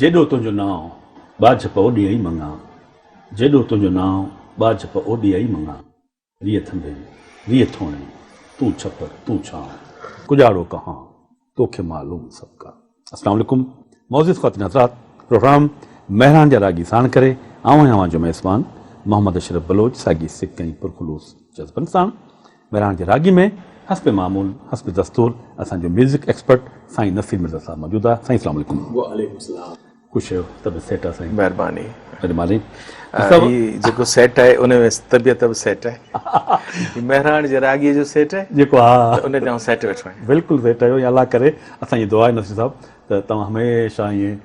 جيڏو تنهنجو نانء، ٻاجهه پئو ڏيئي مڱان. جيڏو تنهنجو نانء، ٻاجهه پئو ڏيئي مڱان. ريء ٿنڀي، ريء ٿوڻي، تون ڇپر، تون ڇانء. ڪڄاڙو ڪهان، توکي معلوم سڀ ڪا. السلام عليڪم معزز خواتين حضرات پروگرام مهراڻ جا راڳي ساڻ ڪري آئون آهيان اوهان جو ميزبان محمد اشرف بلوچ ساڳي سڪ ۽ پرخلوص جذبن ساڻ مهراڻ جي راڳي ۾ حسب معمول حسب دستور اسان جو ميوزڪ ايڪسپرٽ سائين نصير مرزا صاحب موجود آهي سائين السلام عليڪم. وعليڪم السلام. خوش آهيو طبيعت سيٽ آهي سائين. مهرباني. مهرباني. هي جيڪو سيٽ آهي ان ۾ طبيعت به سيٽ آهي. هي مهراڻ جي راڳي جو سيٽ آهي. جيڪو ها ته ان تي آئون سيٽ ويٺو آهيان. بلڪل سيٽ آهيو يا الله ڪري اسان جي دعا آهي نصير صاحب ته توهان هميشه ائين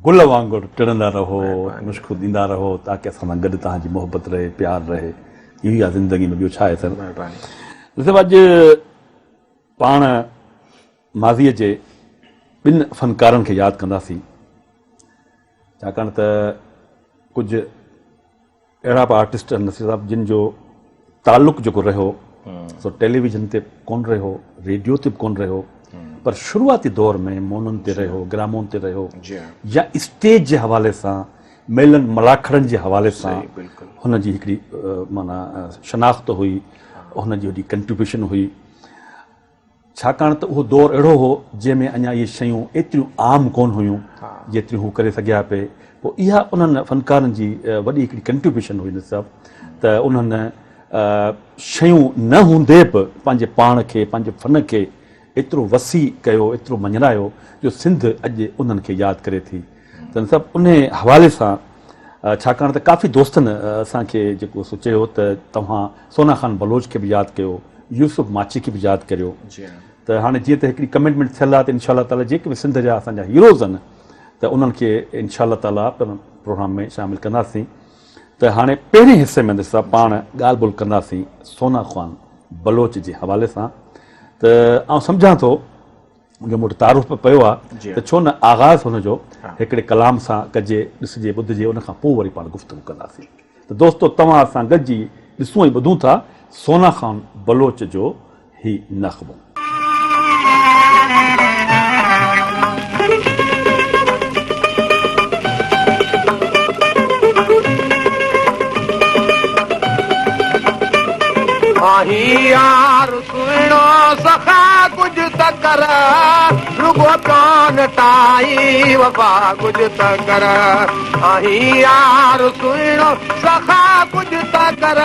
گل وانگر ٽڙندا رهو مشڪ ڏيندا رهو تاڪه اسان سان گڏ توهان جي محبت رهي پيار رهي اهو ئي آهي زندگي ۾ ٻيو ڇا آهي سر. مهرباني. نصير صاحب اڄ پاڻ ماضيء جي ٻن فنڪارن کي ياد ڪنداسين، ڇاڪاڻ ته ڪجهه اهڙا به آرٽسٽ آهن نصير صاحب جن جو تعلق جيڪو رهيو سو ٽيليويزن تي ڪونه رهيو، ريڊيو تي به ڪونه رهيو، پر شروعاتي دور ۾ مونن تي رهيو، گرامون تي رهيو يا اسٽيج جي حوالي سان ميلن ملاکڙن جي حوالي سان هن جي هڪڙي معنيٰ شناخت هئي، هن جي وڏي ڪنٽريبيوشن هئي. ڇاڪاڻ ته اهو دور اهڙو هو جنهن ۾ اڃا اهي شيون ايتريون عام ڪونه هيون جيتريون هو ڪري سگهيا پئي. پوء اها انهن فنڪارن جي وڏي هڪڙي ڪنٽريبيوشن هئي نصير صاحب ته انهن شيون نه هوندي به پنهنجي پاڻ کي پنهنجي فن کي ايترو وسيع ڪيو ايترو مڃرايو جو سنڌ اڄ انهن کي ياد ڪري ٿي. ته صاحب انهي حوالي سان ڇاڪاڻ ته ڪافي دوستن اسان کي جيڪو سو چيو ته توهان سونا خان بلوچ کي به ياد ڪيو يوسف ماڇي کي به ياد ڪريو ته هاڻي جيئن ته هڪڙي ڪمٽمينٽ ٿيل آهي ته انشاء الله تعالي جيڪي به سنڌ جا اسان جا هيروز آهن ته انهن کي انشاء الله تعالي پروگرام ۾ شامل ڪنداسين ته هاڻي پهرين حصي ۾ صاحب پاڻ ڳالهه ٻولهه ڪنداسين سونا خان بلوچ جي حوالي سان ته آئون سمجهان ٿو جو مون وٽ تعارف به پيو آهي ته ڇو نه آغاز هن جو هڪڙي ڪلام سان ڪجي، ڏسجي، ٻڌجي ان کان پوء وري پاڻ گفتگو ڪنداسين ته دوستو توهان اسان گڏجي ڏسون ۽ ٻڌون ٿا سونا خان بلوچ جو هي نغمو. آهين يار سهڻو سخا ڪجهه ته ڪر، رڳو پيو نه ٽائي وفا ڪجهه ته ڪر. آهين يار سهڻو سخا ڪجهه ته ڪر،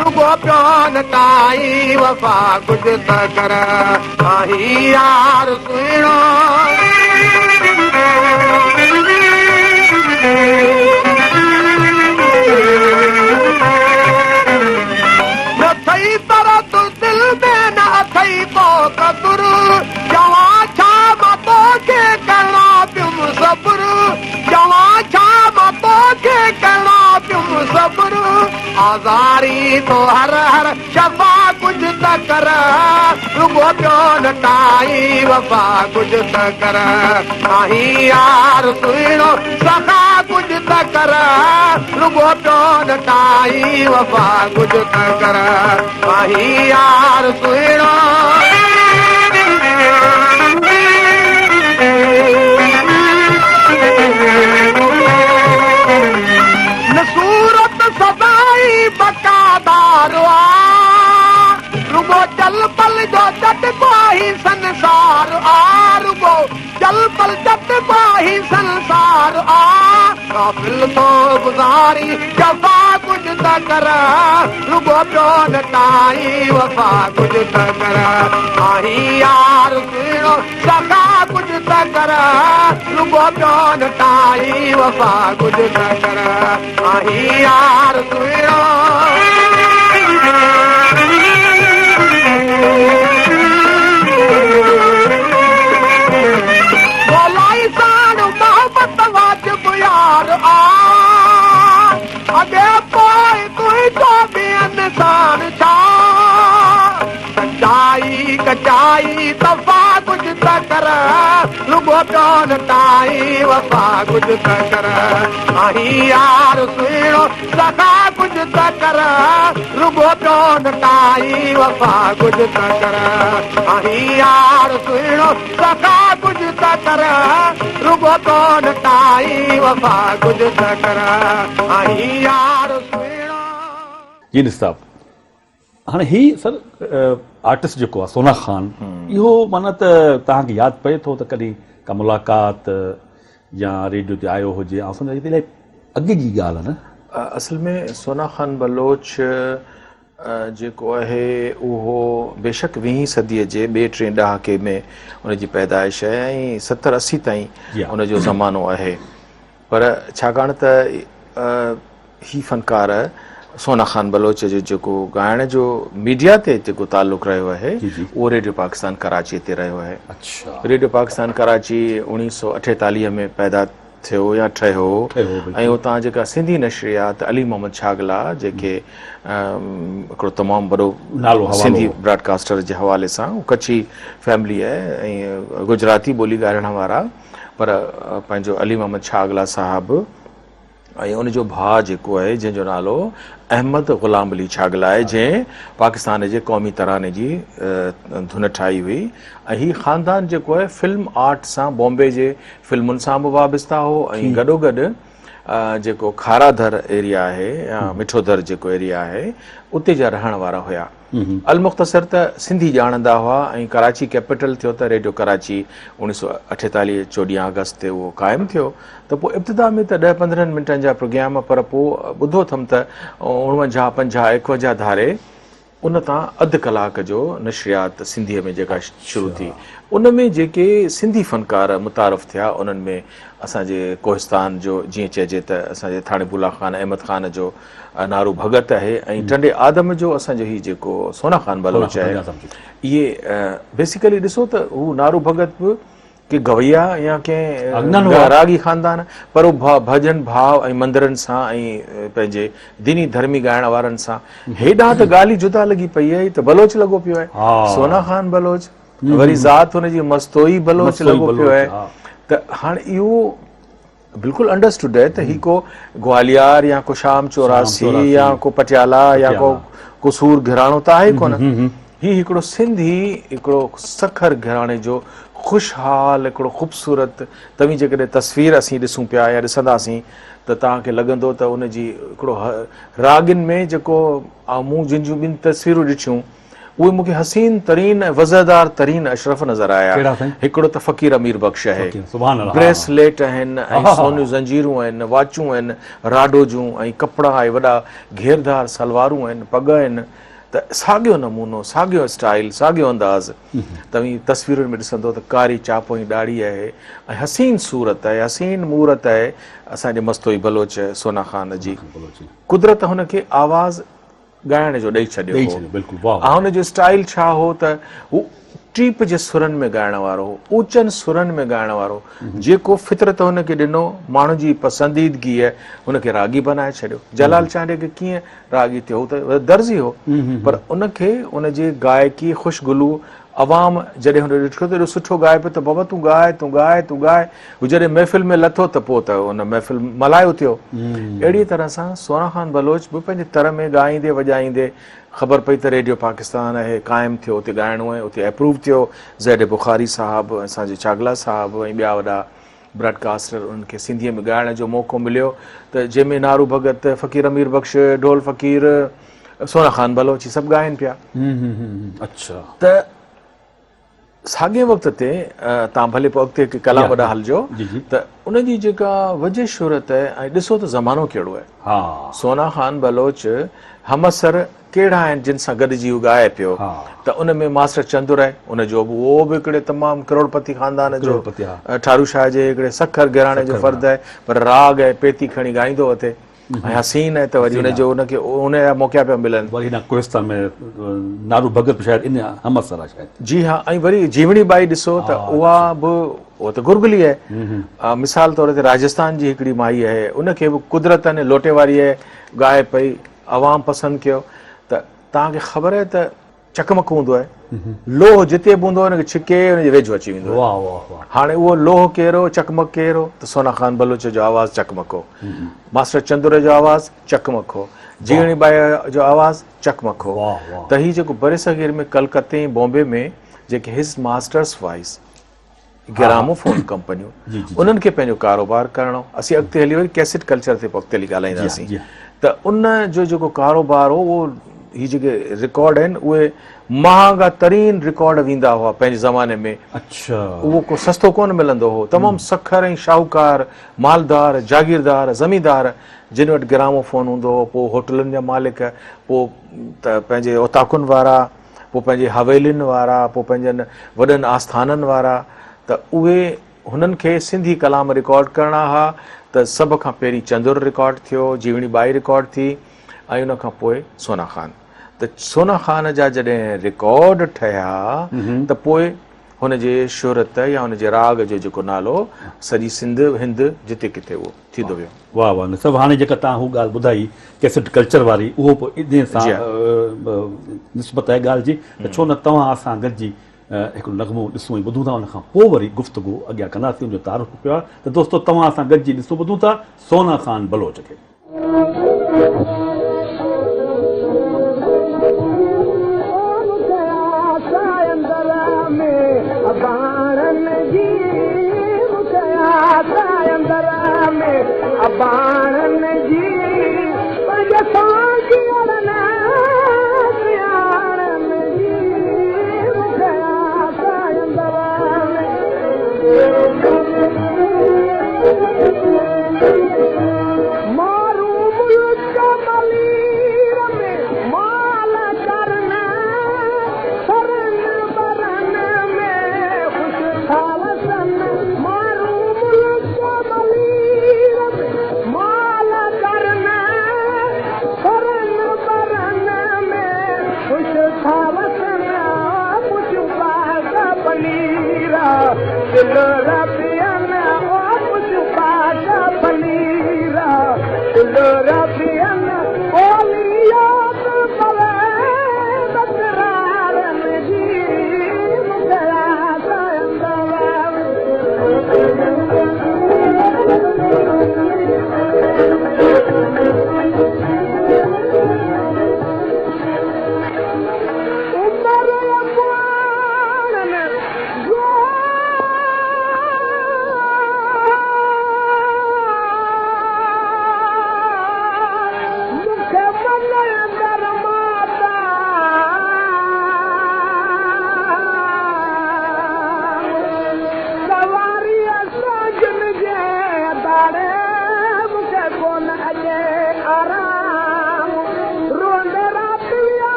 رڳو پيو نه ٽائي وفا ڪجهه ته ڪر. آهين يار سهڻو. نه ٿئي ترت دل ۾ نه اٿئي ڪو قدر، چوان ڇا مان توکي ڪرڻو پيم صبر، چوان ڇا مان توکي ڪرڻو پيم صبر، آزارين ٿو هر هر شفا ڪجهه ته ڪر، رڳو پيو نه ٽائي وفا ڪجهه ته ڪر، آهين يار سهڻو سخا ڪجهه ته ڪر، رڳو پيو نه ٽائي وفا ڪجهه ته ڪر، آهين يار سهڻو. نه صورت سدائين بقادار آ، رڳو چل پل جو چٽڪو هي سنسار آ، رڳو چل پل چٽڪو هي سنسار آ، غافل ٿو گذارين جفا ڪجهه ته ڪر، رڳو پيو نه ٽائين وفا ڪجهه ته ڪر، آهين يار سهڻو سخا ڪجهه ته ڪر، رڳو پيو نه ٽائين وفا ڪجهه ته ڪر، آهين يار سهڻو. مولائي ساڻ محبت واجب يار آ، اڳي پوء تنهنجو ٻين ساڻ ڇا؟ سچائي ڪچائي صفا ڪجهه ته ڪر، رڳو پيو نه ٽائي وفا ڪجهه ته ڪر، آهين يار سهڻو سخا ڪجهه ته ڪر، رڳو پيو نه ڪائي وفا ڪجهه ته ڪر. آهين يار سهڻو سخا ڪجهه ته ڪر، رڳو پيو نه ڪائي وفا ڪجهه ته ڪر. آهين يار سهڻو. جي نثار صاحب هاڻي هي سر آرٽسٽ جيڪو آهي سونا خان اهو معنيٰ ته توهان کي ياد پئي ٿو ته ڪڏهن ڪا ملاقات يا ريڊيو تي آيو هجي آئون سمجهان ٿي الائي اڳي جي ڳالهه آهي نه. اصل ۾ سونا خان بلوچ جيڪو آهي اهو بيشڪ ويهين صديء جي ٻئي ٽئين ڏهاڪي ۾ ان جي پيدائش آهي ۽ ستر 80 تائين ان جو زمانو آهي پر ڇاڪاڻ ته هي فنڪار سونا خان بلوچ جو جيڪو ڳائڻ جو ميڊيا تي جيڪو تعلق رهيو آهي اهو ريڊيو پاڪستان ڪراچي تي رهيو آهي. ريڊيو پاڪستان ڪراچي 1948 ۾ پيدا ٿيو يا ٺهيو ۽ اتان جيڪا سنڌي نشريات علي محمد ڇاڳلا جيڪي هڪڙو تمام وڏو نالو سنڌي براڊڪاسٽر جي حوالي سان ڪڇي فيملي آهي ۽ گجراتي ٻولي ڳالهائڻ وارا پر پنهنجو علي محمد ڇاڳلا صاحب ۽ ان جو ڀاء جيڪو آهي جنهن جو نالو احمد غلام علي ڇاڳلا آهي جنهن پاڪستان جي قومي تراني جي ڌن ٺاهي هئي ۽ هي خاندان جيڪو آهي فلم آرٽ سان بامبي جي فلمن سان به وابسته هو ۽ گڏو گڏ جيڪو کارا ڌر ايريا آهي يا مٺو ڌر جيڪو ايريا آهي اتي جا رهڻ وارا هيا. المختصر ته سنڌي ڄاڻندا هئا ۽ ڪراچي ڪيپيٽل ٿيو ته ريڊيو ڪراچي 1948 14 آگسٽ تي اهو قائم ٿيو ته پوء ابتدا ۾ ته ڏهه پندرهن منٽن جا پروگرام پر پوء ٻڌو اٿم ته 49 50 51 ڌاري ان تان اڌ ڪلاڪ جو نشريات سنڌيء ۾ جيڪا شروع ٿي ان ۾ جيڪي سنڌي فنڪار متعارف ٿيا انهن ۾ اسان جي ڪوهستان جو جيئن چئجي ته اسان جي ٿاڻي بولا خان احمد خان جو نارو ڀڳت آهي ۽ ٽنڊي آدم جو اسان جو هي جيڪو سونا خان بلوچ آهي اهي بيسيڪلي ڏسو ته هو نارو ڀڳت به ڪي گويا يا ڪنهن راڳي خاندان پر هو ڀڄن ڀاء ۽ مندرن سان ۽ پنهنجي ديني ڌرمي ڳائڻ وارن سان هيڏانهن ته ڳالهه ئي جدا لڳي پئي آهي ته بلوچ لڳو پيو آهي سونا خان بلوچ وري ذات هن جي مستوئي بلوچ لڳو پيو آهي ته هاڻ اهو بلڪل انڊرسٽوڊ آهي ته هي ڪو گواليار يا ڪو شام 84 يا ڪو پٽيالا يا ڪو قصور گهراڻو ته آهي ڪونه. هي هڪڙو سنڌي هڪڙو سکر گهراڻي جو خوشحال هڪڙو خوبصورت توهين جيڪڏهن تصوير اسين ڏسون پيا يا ڏسنداسين ته توهان کي لڳندو ته ان جي هڪڙو راڳين ۾ جيڪو مون جن جون ٻن تصويرون ڏٺيون اهي مون کي حسين ترين ۽ وضعدار ترين اشرف نظر آيا. هڪڙو ته فقير امير بخش آهي. بريسليٽ آهن ۽ سونيون زنجيرون آهن، واچون آهن، راڊو جون ۽ ڪپڙا ۽ وڏا گهيردار سلوارون آهن، پڳ آهن ته ساڳيو نمونو، ساڳيو اسٽائيل، ساڳيو انداز. توهين تصويرن ۾ ڏسندو ته ڪاري چاپو ۽ ڏاڙهي آهي ۽ حسين صورت آهي، حسين مورت آهي اسان جي مستوئي بلوچ سونا خان جي. قدرت هن کي آواز ڳائڻ جو ڏئي ڇڏيو هو. هن جو اسٽائيل ڇا هو ته هو ٽيپ جي سرن ۾ ڳائڻ وارو هو، اوچن سرن ۾ ڳائڻ وارو هو، جيڪو فطرت هن کي ڏنو، ماڻهن جي پسنديدگيء هن کي راڳي بنائي ڇڏيو. جلال چانڊيي کي ڪيئن راڳي ٿيو، هو ته درزي هو، پر ان کي ان جي گائڪي خوشگلو عوام جڏهن هن ڏٺو ته ايڏو سٺو ڳائي پيو ته بابا تون ڳاء، تون ڳاء، تون ڳاء. هو جڏهن محفل ۾ لٿو ته پوء ته ان محفل ملهائي اٿيو. اهڙيء طرح سان سونا خان بلوچ به پنهنجي تر ۾ ڳائيندي وڄائيندي خبر پئي ته ريڊيو پاڪستان آهي قائم ٿيو اتي ڳائڻو آهي اتي اپروو ٿيو. زيڊ بخاري صاحب ۽ اسان جي چاڳلا صاحب ۽ ٻيا وڏا براڊڪاسٽر انهن کي سنڌيء ۾ ڳائڻ جو موقعو مليو ته جنهن ۾ نارو ڀڳت، فقير امير بخش، ڍول فقير، سونا خان بلوچ هي سڀ ڳائن پيا. ته ساڳئي وقت تي تان ڀلي پوء اڳتي هڪ ڪلام ڏانهن هلجو ته ان جي جيڪا وجه شهرت آهي ۽ ڏسو ته زمانو ڪهڙو آهي. سونا خان بلوچ همعصر ڪهڙا آهن جن سان گڏجي هو ڳائي پيو ته ان ۾ ماسٽر چندر آهي ان جو به اهو به هڪڙي تمام ڪروڙپتي خاندان جو ٺارو شاهه جي هڪڙي سکر گهراڻي جو فرد آهي پر راڳ ۽ پيتي کڻي ڳائيندو اٿي ۽ حسين آهي ته وري ان جو ان کي ان جا موقعا پيا ملن. وري هن ڪوهستان ۾ نارو ڀڳت به شايد ان همعصر آهي شايد. جي ها ۽ وري جيوڻي ٻائي ڏسو ته اها به اها ته گرگلي آهي مثال طور تي راجستان جي هڪڙي مائي آهي ان کي به قدرتن لوٽي واري آهي ڳائي پئي عوام پسند ڪيو ته توهان کي خبر آهي ته چقمق هوندو آهي. لوهه جتي به هوندو هو ان کي ڇڪي ان جي ويجهو اچي ويندو هو. واه واه واه. هاڻي اهو لوهه ڪير هو، چقمق ڪير هو ته سونا خان بلوچ جو آواز چقمق هو. ماسٽر چندر جو آواز چقمق هو. جيئڻي ٻائي جو آواز چقمق هو. واه واه. ته هي جيڪو برصغير ۾ ڪلڪتي ۽ بامبي ۾ جيڪي his masters voice gramophone ڪمپنيون انهن کي پنهنجو ڪاروبار ڪرڻو اسين اڳتي هلي وري ڪيسٽ ڪلچر تي اڳتي هلي ڳالهائينداسين ته ان جو جيڪو ڪاروبار هو اهو هي جيڪي رڪارڊ آهن اهي مهانگا ترين رڪارڊ ويندا هئا پنهنجي زماني ۾ اڇا اهو ڪو سستو ڪونه ملندو هو تمام سکر ۽ شاهوڪار مالدار جاگيردار زميندار جن وٽ گراموفون هوندو هو پوء هوٽلن جا مالڪ پوء ته پنهنجي اوطاقن وارا پوء پنهنجي حويلين وارا، پوء پنهنجن وڏن آسٿانن وارا ته اهي هنن کي سنڌي ڪلام رڪارڊ ڪرڻا ها ته سڀ کان پهرين چندر رڪارڊ ٿيو، جيوڻي ٻائي رڪارڊ ٿي ۽ ان کان پوء سونا خان. ته سونا خان جا جڏهن رڪارڊ ٺهيا ته پوء هن جي شهرت يا هن جي راڳ جو جيڪو نالو سڄي سنڌ، هند جتي ڪٿي اهو ٿيندو ويو. واه واه نصب هاڻي جيڪا توهان هو ڳالهه ٻڌائي ڪيسٽ ڪلچر واري اهو به انهي سان نسبت آهي ڳالهه جي ته ڇو نه توهان اسان گڏجي هڪڙو نغمو ڏسون ۽ ٻڌون ٿا ان کان پوء وري گفتگو اڳيان ڪنداسين ان جو تعارف به پيو آهي ته دوستو توهان اسان گڏجي ڏسون ٻڌون ٿا سونا خان بلوچ کي.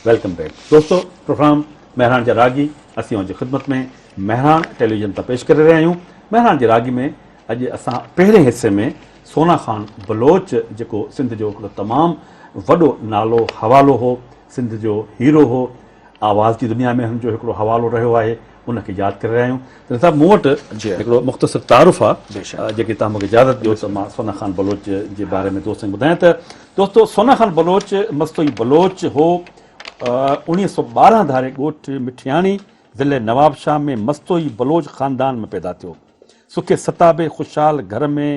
Welcome back دوستو پروگرام مهراڻ جا راڳي اسين اوهان جي خدمت ۾ مهراڻ ٽيليويزن تان پيش ڪري رهيا آهيون مهراڻ جي راڳي ۾ اڄ اسان پهرين حصي ۾ سونا خان بلوچ جيڪو سنڌ جو هڪڙو تمام وڏو نالو حوالو هو سنڌ جو هيرو هو آواز جي دنيا ۾ هن جو هڪڙو حوالو رهيو آهي ان کي ياد ڪري رهيا آهيون. تنهن صاحب مون وٽ هڪڙو مختصر تعارف آهي جيڪي توهان مون کي اجازت ڏيو ته مان سونا خان بلوچ جي باري ۾ دوستن کي ٻڌايان ته دوستو سونا خان بلوچ مستوئي بلوچ هو 1912 ڌاري ڳوٺ مٺياڻي ضلعي نوابشاهه ۾ مستوئي بلوچ خاندان ۾ پيدا ٿيو. سکي ستابي خوشحال گهر ۾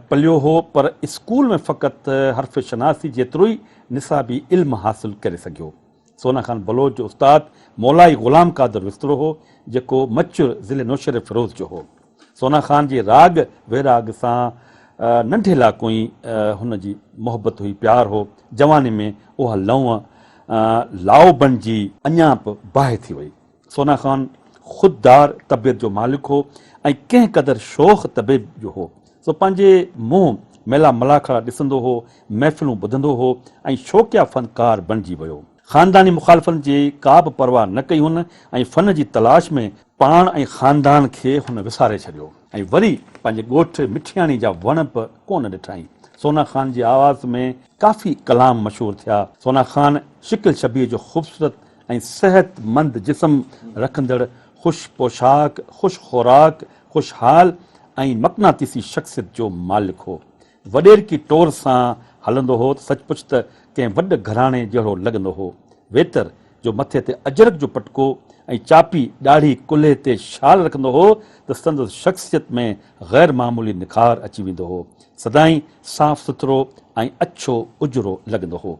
پليو هو پر اسڪول ۾ فقط حرف شناسي جيترو ئي نصابي علم حاصل ڪري سگهيو. سونا خان بلوچ جو استاد مولائي غلام قادر وسطڙو هو، جيڪو مچر ضلعي نوشهري فيروز جو هو. سونا خان جي راڳ ويراڳ سان ننڍي لاڪون ئي هن جي محبت هئي، پيار هو. جواني ۾ اها لنء لائو بڻجي اڃا به باهه ٿي وئي. سونا خان خوددار طبيعت جو مالڪ هو ۽ ڪنهن قدر شوخ طبيعت جو هو، سو پنهنجي منهن ميلا ملاکڙا ڏسندو هو، محفلون ٻڌندو هو ۽ شوقيه فنڪار بڻجي ويو. خانداني مخالفن جي ڪا به پرواهه نه ڪئي هن ۽ فن جي تلاش ۾ پاڻ ۽ خاندان کي هن وساري ڇڏيو ۽ وري پنهنجي ڳوٺ مٺياڻي جا وڻ به ڪونه ڏٺائين. سونا خان جي آواز ۾ ڪافي ڪلام مشهور ٿيا. سونا خان شڪل شبيهه جو خوبصورت ۽ صحت مند جسم رکندڙ، خوش پوشاڪ، خوش خوراڪ، خوشحال ۽ مقناطيسي شخصيت جو مالڪ هو. وڏيرڪي ٽور سان هلندو هو ته سچ پچ ته ڪنهن وڏ گهراڻي جهڙو لڳندو هو. ويتر جو مٿي تي اجرڪ جو پٽڪو ۽ چاپي ڏاڙهي ڪلهي تي شال رکندو هو ته سندس شخصيت ۾ غير معمولي نکار اچي ويندو هو. سدائين صاف سٿرو ۽ اڇو اجرو لڳندو هو.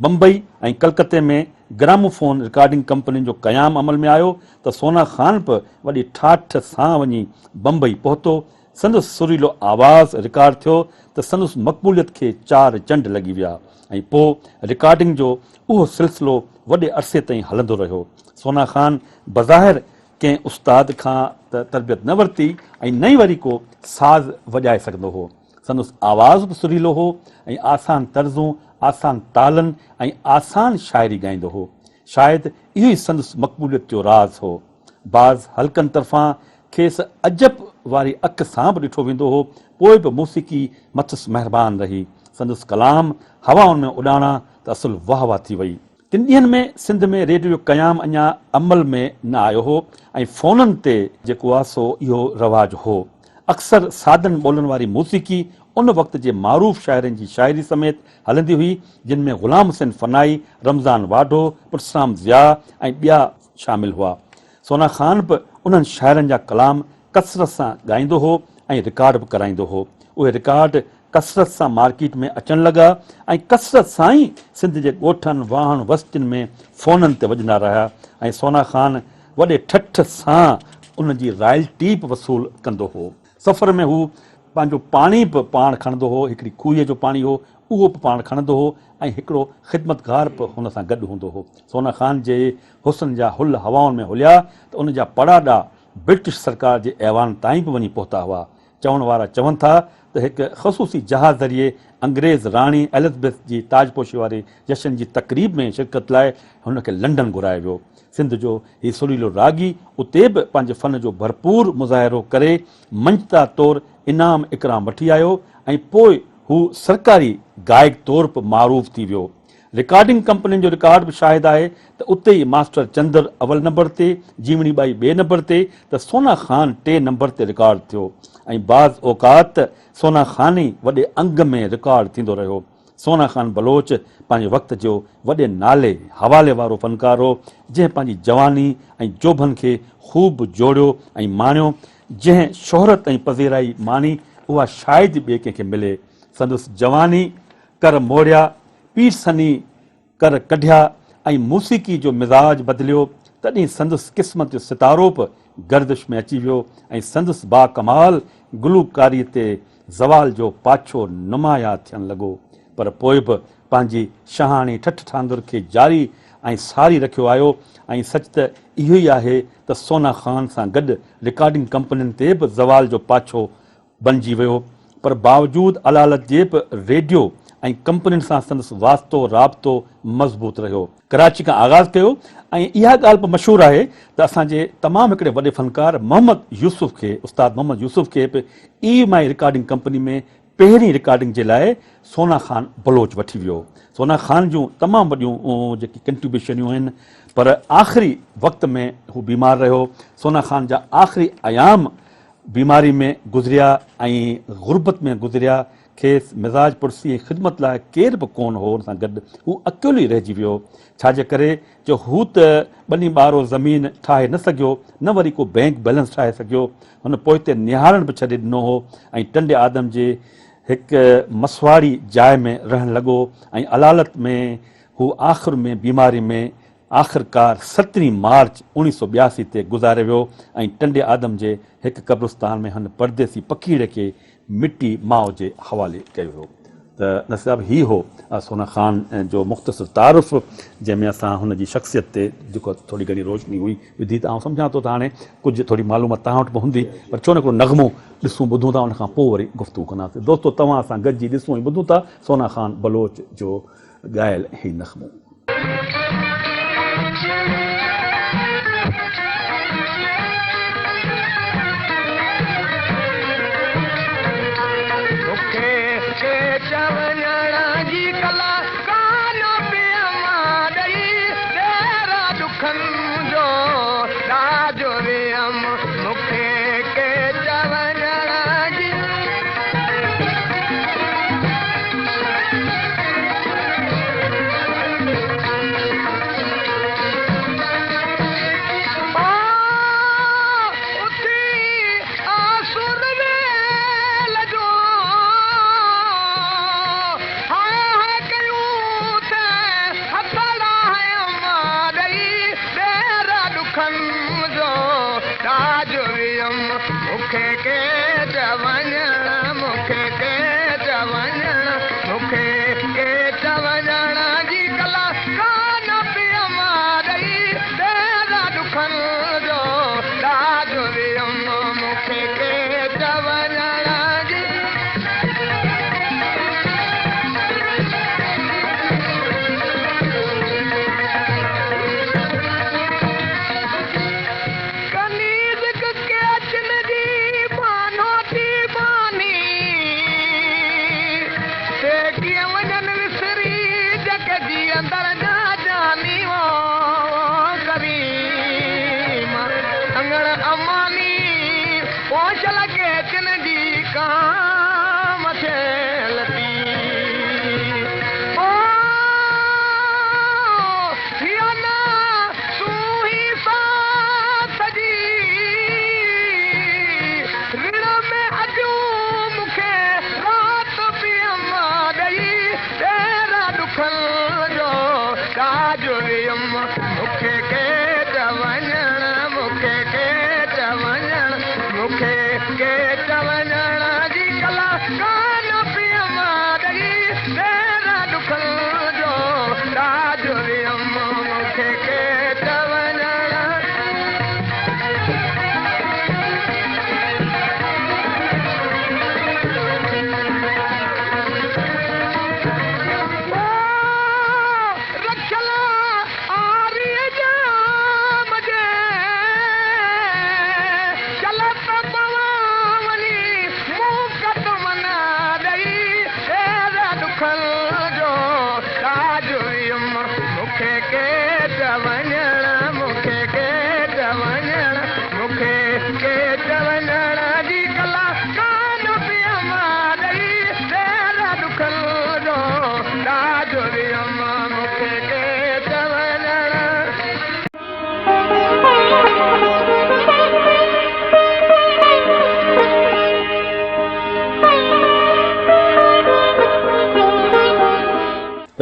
بمبئي ۽ ڪلڪتي ۾ گراموفون رڪارڊنگ ڪمپنين جو قيام عمل ۾ آيو ته سونا خان به وڏي ٺاٺ سان وڃي بمبئي پهتو. سندس سريلو آواز رڪارڊ ٿيو ته سندس مقبوليت کي چار چنڊ لڳي ويا ۽ پوء رڪارڊنگ جو اهو سلسلو وڏي عرصي تائين هلندو رهيو. سونا خان بظاهر ڪنهن استاد کان ته تربيت نه ورتي ۽ نه ئي وري ڪو ساز وڄائي سگهندو هو. سندس آواز به سريلو هو ۽ آسان طرزون، آسان تالن ۽ آسان شاعري ڳائيندو هو. شايد اهو ئي سندس مقبوليت جو راز هو. بعض حلقن طرفان کيس عجب واري اک سان به ڏٺو ويندو هو، پوء به موسيقي مٿس مهربان رهي. سندس ڪلام هوائن ۾ اڏاڻا ته اصل واهه واهه ٿي وئي. تن ڏينهن ۾ سنڌ ۾ ريڊيو جو قيام اڃا عمل ۾ نه آيو هو ۽ فونن تي جيڪو آ سو اهو رواج هو. اڪثر سادن ٻولن واري موسيقي ان وقت جي معروف شاعرن جي شاعري سميت هلندي هئي، جن ۾ غلام حسين فنائي، رمضان واڍو، پرسرام ضياء ۽ ٻيا شامل هئا. سونا خان به انهن شاعرن جا ڪلام ڪثرت سان ڳائيندو هو ۽ رڪارڊ به ڪرائيندو هو. اهي رڪارڊ ڪثرت سان مارڪيٽ ۾ اچڻ لڳا ۽ ڪثرت سان ئي سنڌ جي ڳوٺن، واهڻ، وستين ۾ فونن تي وڄندا رهيا ۽ سونا خان وڏي ٺٺ سان ان جي رائلٽي به وصول ڪندو هو. سفر ۾ هو پنهنجو پاڻي به پاڻ کڻندو هو، هڪڙي کوهيء جو پاڻي هو، اهو به پاڻ کڻندو هو ۽ هڪڙو خدمتگار به هن سان گڏ هوندو هو. سونا خان جي حسن جا هل هوائن ۾ هليا ته ان جا پڙاڏا برٽش سرڪار جي ايوان تائين به وڃي پهتا هئا. چوڻ وارا چون ٿا ته هڪ خصوصي جهاز ذريعي انگريز راڻي ايلزبيٿ جي تاجپوشي واري جشن جي تقريب ۾ شرڪت لاء هن کي لنڊن گهرايو ويو. سنڌ جو هي سريلو راڳي اتي به پنهنجي فن جو ڀرپور مظاهرو ڪري مڃتا طور انعام اڪرام وٺي آيو ۽ پوء هو سرڪاري گائڪ طور به معروف ٿي ويو. رڪارڊنگ ڪمپنين جو رڪارڊ به شاهد آهي ته اتي ئي ماسٽر چندر اول نمبر تي، جيوڻي ٻائي ٻئي نمبر تي ته سونا خان ٽئين نمبر تي رڪارڊ ٿيو ۽ بعض اوقات ته سونا خان ئي وڏي انگ ۾ رڪارڊ ٿيندو رهيو. سونا خان بلوچ پنهنجي وقت جو وڏي نالي حوالي وارو فنڪار هو، جنهن پنهنجي جواني ۽ جوڀن کي خوب جوڙيو ۽ ماڻيو، جنهن شهرت ۽ پذيرائي ماڻي اها شايد ئي ٻئي ڪنهن کي ملي. سندس جواني ڪر موڙيا، پير سني ڪر ڪڍيا ۽ موسيقي جو مزاج بدليو، تڏهن سندس قسمت جو ستارو به گردش ۾ اچي ويو ۽ سندس باڪمال گلوڪاري تي زوال جو پاڇو نمايان ٿيڻ لڳو، پر پوء به پنهنجي شاهاڻي ٺٺ ٺانگر کي جاري ۽ ساري رکيو آيو ۽ سچ ته اهو ئي آهي ته سونا خان سان گڏ رڪارڊنگ ڪمپنين تي به زوال جو پاڇو بنجي ويو پر باوجود علالت جي به ريڊيو ۽ ڪمپنين سان سندس واسطو رابطو مضبوط رهيو. ڪراچي کان آغاز ڪيو ۽ اها ڳالهه به مشهور آهي ته اسان جي تمام هڪڙي وڏي فنڪار محمد يوسف کي استاد محمد يوسف کي به اي ايم I recording company ۾ پهرين رڪارڊنگ جي لاء سونا خان بلوچ وٺي ويو. سونا خان جون تمام وڏيون جيڪي ڪنٽريبيوشنيون آهن پر آخري وقت ۾ هو بيمار رهيو. سونا خان جا آخري ايام بيماري ۾ گذريا ۽ غربت ۾ گذريا. کيس مزاج پرسي ۽ خدمت لاء ڪير به ڪونه هو ان سان گڏ هو اڪيلو ئي رهجي ويو. ڇا جي ڪري جو هو ته ٻني ٻارو زمين ٺاهي نه سگهيو نه وري ڪو بئنڪ بئلنس ٺاهي سگهيو. هن پوئتي نهارڻ به ڇڏي ڏنو هو ۽ ٽنڊي آدم جي هڪ مسواڙي جاء ۾ رهڻ لڳو ۽ علالت ۾ هو آخر ۾ بيماري ۾ آخرڪار سترهين مارچ اوڻيهه سو 82 تي گذاري ويو ۽ ٽنڊي آدم جي هڪ قبرستان ۾ هن پرديسي پکيئڙي کي مٽي ماء جي حوالي ڪيو ويو. ته نصير صاحب هي هو سونا خان جو مختصر تعارف جنهن ۾ اسان هن جي شخصيت تي جيڪو ٿوري گهڻي روشني هئي وڌي ته آئون سمجهان ٿو ته هاڻي ڪجهه ٿوري معلومات توهان وٽ به هوندي پر ڇو نه هڪڙو نغمو ڏسون ٻڌون ٿا ان کان پوء وري گفتگو ڪنداسين دوستو توهان سان گڏجي ڏسون ۽ ٻڌون ٿا سونا خان بلوچ جو ڳايل هي نغمو.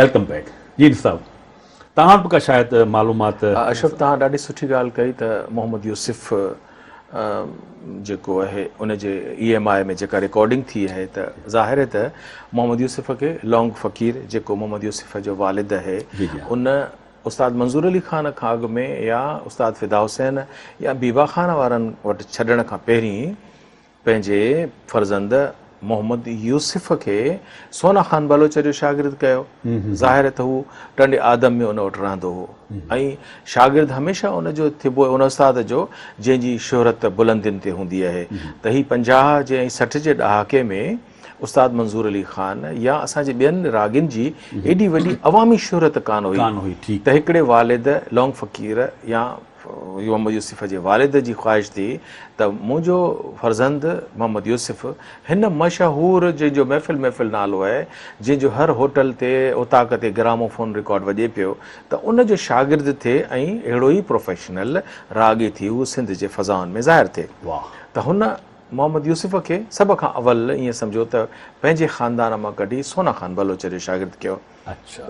Welcome back جي صاحب توهان وٽ به ڪا شايد معلومات. اشرف توهان ڏاڍي سٺي ڳالهه ڪئي ته محمد يوسف جيڪو آهي ان جي اي ايم I ۾ جيڪا رڪارڊنگ ٿي آهي ته ظاهر آهي ته محمد يوسف کي لونگ فقير جيڪو محمد يوسف جو والد آهي ان استاد منظور علي خان کان اڳ ۾ يا استاد فدا حسين يا بيبا خان وارن وٽ ڇڏڻ کان پهرين پنهنجي فرزند محمد يوسف کي سونا خان بلوچ جو شاگرد ڪيو. ظاهر آهي ته هو ٽنڊي آدم ۾ ان وٽ رهندو هو ۽ شاگرد هميشه ان جو ٿيبو آهي ان استاد جو جنهن جي شهرت بلندين تي هوندي آهي ته هي 50 جي ۽ 60 جي ڏهاڪي ۾ استاد منظور علي خان يا اسان جي ٻين راڳين جي ايڏي وڏي عوامي شهرت ڪانه هئي ته هڪڙي والد لونگ فقير يا محمد يوسف جي والد جي خواهش ٿي ته منهنجو فرزند محمد يوسف هن مشهور جنهن جو محفل محفل نالو آهي جنهن جو هر هوٽل تي اوطاق تي گراموفون رڪارڊ وڄي پيو ته ان جو شاگرد ٿئي ۽ اهڙو ئي پروفيشنل راڳي ٿي هو سنڌ جي فضائن ۾ ظاهر ٿئي ته هن محمد يوسف کي سڀ کان اول ائين سمجهو ته پنهنجي خاندان مان ڪڍي سونا خان بلوچ جو شاگرد ڪيو.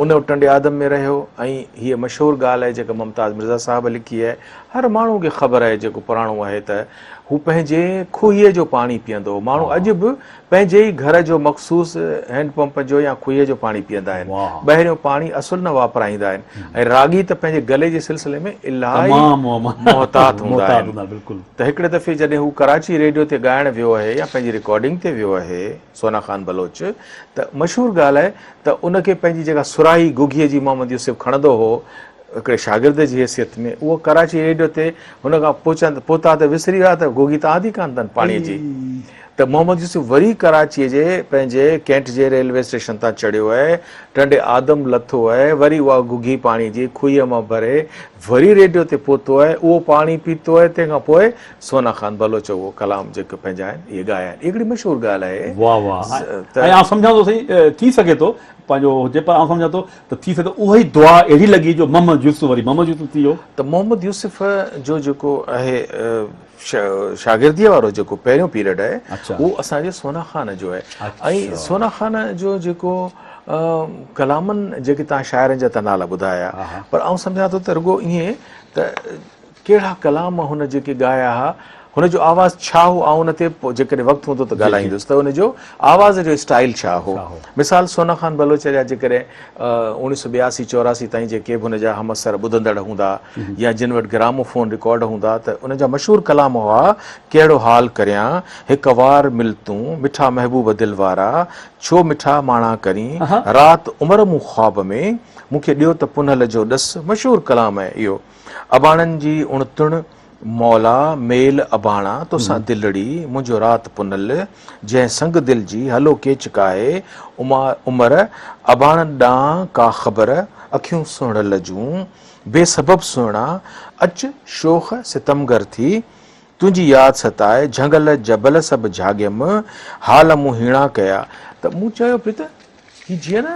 ان ٽنڊي آدم ۾ رهيو ۽ هيء مشهور ڳالهه آهي جيڪا ممتاز مرزا صاحب لکي آهي، هر ماڻهو کي خبر آهي جيڪو پراڻو آهي ته هو پنهنجي کوهيء جو پاڻي پيئندو هو. ماڻهو اڄ به پنهنجي ئي گهر جو مخصوص هينڊ پمپ جو يا کوهيء جو پاڻي پيئندا آهن. ٻاهريون پاڻي اصل نه واپرائيندا آهن ۽ راڳي ته پنهنجي گلي جي سلسلي ۾ الاهي محتاط هوندا آهن. ته هڪڙي دفعي جڏهن هو ڪراچي ريڊيو تي ڳائڻ ويو آهي يا پنهنجي رڪارڊنگ تي ويو آهي سونا خان بلوچ ته مشهور ڳالهه آهي ته ان کي پنهنجي جيڪا سراهي گهگهيء جي محمد يوسف کڻندو هو هڪڙي شاگرد جي حيثيت ۾ اهو ڪراچي ريڊيو تي هن کان پهچن پهتا ته وسري ويا ته گهگهي ته آندي ڪانه اٿن پاڻيء جي ته محمد يوسف وري ڪراچيء جي پنهنجي ڪينٽ جي ريلوي اسٽيشن تان چڙهيو ۽ ٽنڊي آدم لٿو ۽ وري اها گهگهي پاڻيء جي کوهيء مان ڀري وري ريڊيو تي پهتو ۽ اهو پاڻي پيتو ۽ تنهن کان پوء سونا خان بلوچ اهو ڪلام جيڪي پنهنجا آهن اهي ڳايا آهن. هي هڪڙي مشهور ڳالهه آهي. واه واه ۽ آئون سمجهان ٿو سائين ٿي سگهي ٿو پنهنجو هجي پر آئون سمجهان ٿو ته ٿي سگهي ٿو اها ئي دعا اهڙي لڳي جو محمد يوسف وري محمد يوسف ٿي ويو. ته محمد يوسف جو جيڪو آهي شاگرديء وارو جيڪو پهريون پيريڊ آهي اهو اسان جي سونا خان جو آهي ۽ سونا خان جو جيڪو ڪلامن جيڪي تان شاعرن جا ته نالا ٻڌايا پر آئون سمجهان ٿو ته رڳو ائين ته ڪهڙا ڪلام هن جيڪي ڳايا ها هن جو آواز ڇا هو آئون ان تي جيڪڏهن وقت هوندو ته ڳالهائيندس ته ان جو آواز جو اسٽائيل ڇا هو مثال سونا خان بلوچ جا جيڪڏهن اوڻيهه سو ٻياسي چوراسي تائين جيڪي به هن جا همعصر ٻڌندڙ هوندا يا جن وٽ گراموفون رڪارڊ هوندا ته ان جا مشهور ڪلام هئا ڪهڙو حال ڪريان هڪ وار مل تون مٺا محبوب دل وارا ڇو مٺا ماڻا ڪرين رات عمر مون خواب ۾ مون کي ڏيو ته پنهل جو ڏس مشهور ڪلام آهي اهو اباڻن جي اڻتڻ مولا ميل اباڻا توسان دلڙي منهنجو رات پنهل جنهن سنگ دل جي هلو ڪيچ ڪاهي عمر اباڻن ڏانهن ڪا خبر اکيون سهڻل جون بي سبب سهڻا اچ شوخ ستمگر ٿي تنهنجي ياد ستائي جهنگل جبل سڀ جهاڳيم حال مون هيڻا ڪيا ته مون چيو پئي ته هي جيئن نه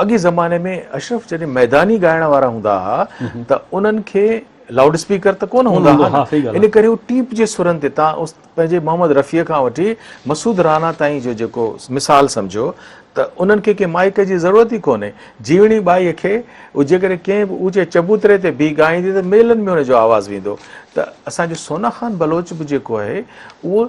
اڳي زماني ۾ اشرف جڏهن ميداني ڳائڻ وارا هوندا ها ته انهن کي لائوڊ اسپيڪر ته ڪونه هوندا ها ان ڪري هو ٽيپ جي سرن تي تان پنهنجي محمد رفيع کان وٺي مسعود رانا تائين جو جيڪو مثال سمجهو ته انهن کي ڪنهن مائيڪ جي ضرورت ئي ڪونهي جيوڻي ٻائي کي جيڪڏهن ڪنهن به اوچي چبوتري تي بيهي ڳائيندي ته ميلن ۾ ان جو آواز ويندو ته اسان جو سونا خان بلوچ به جيڪو آهي اهو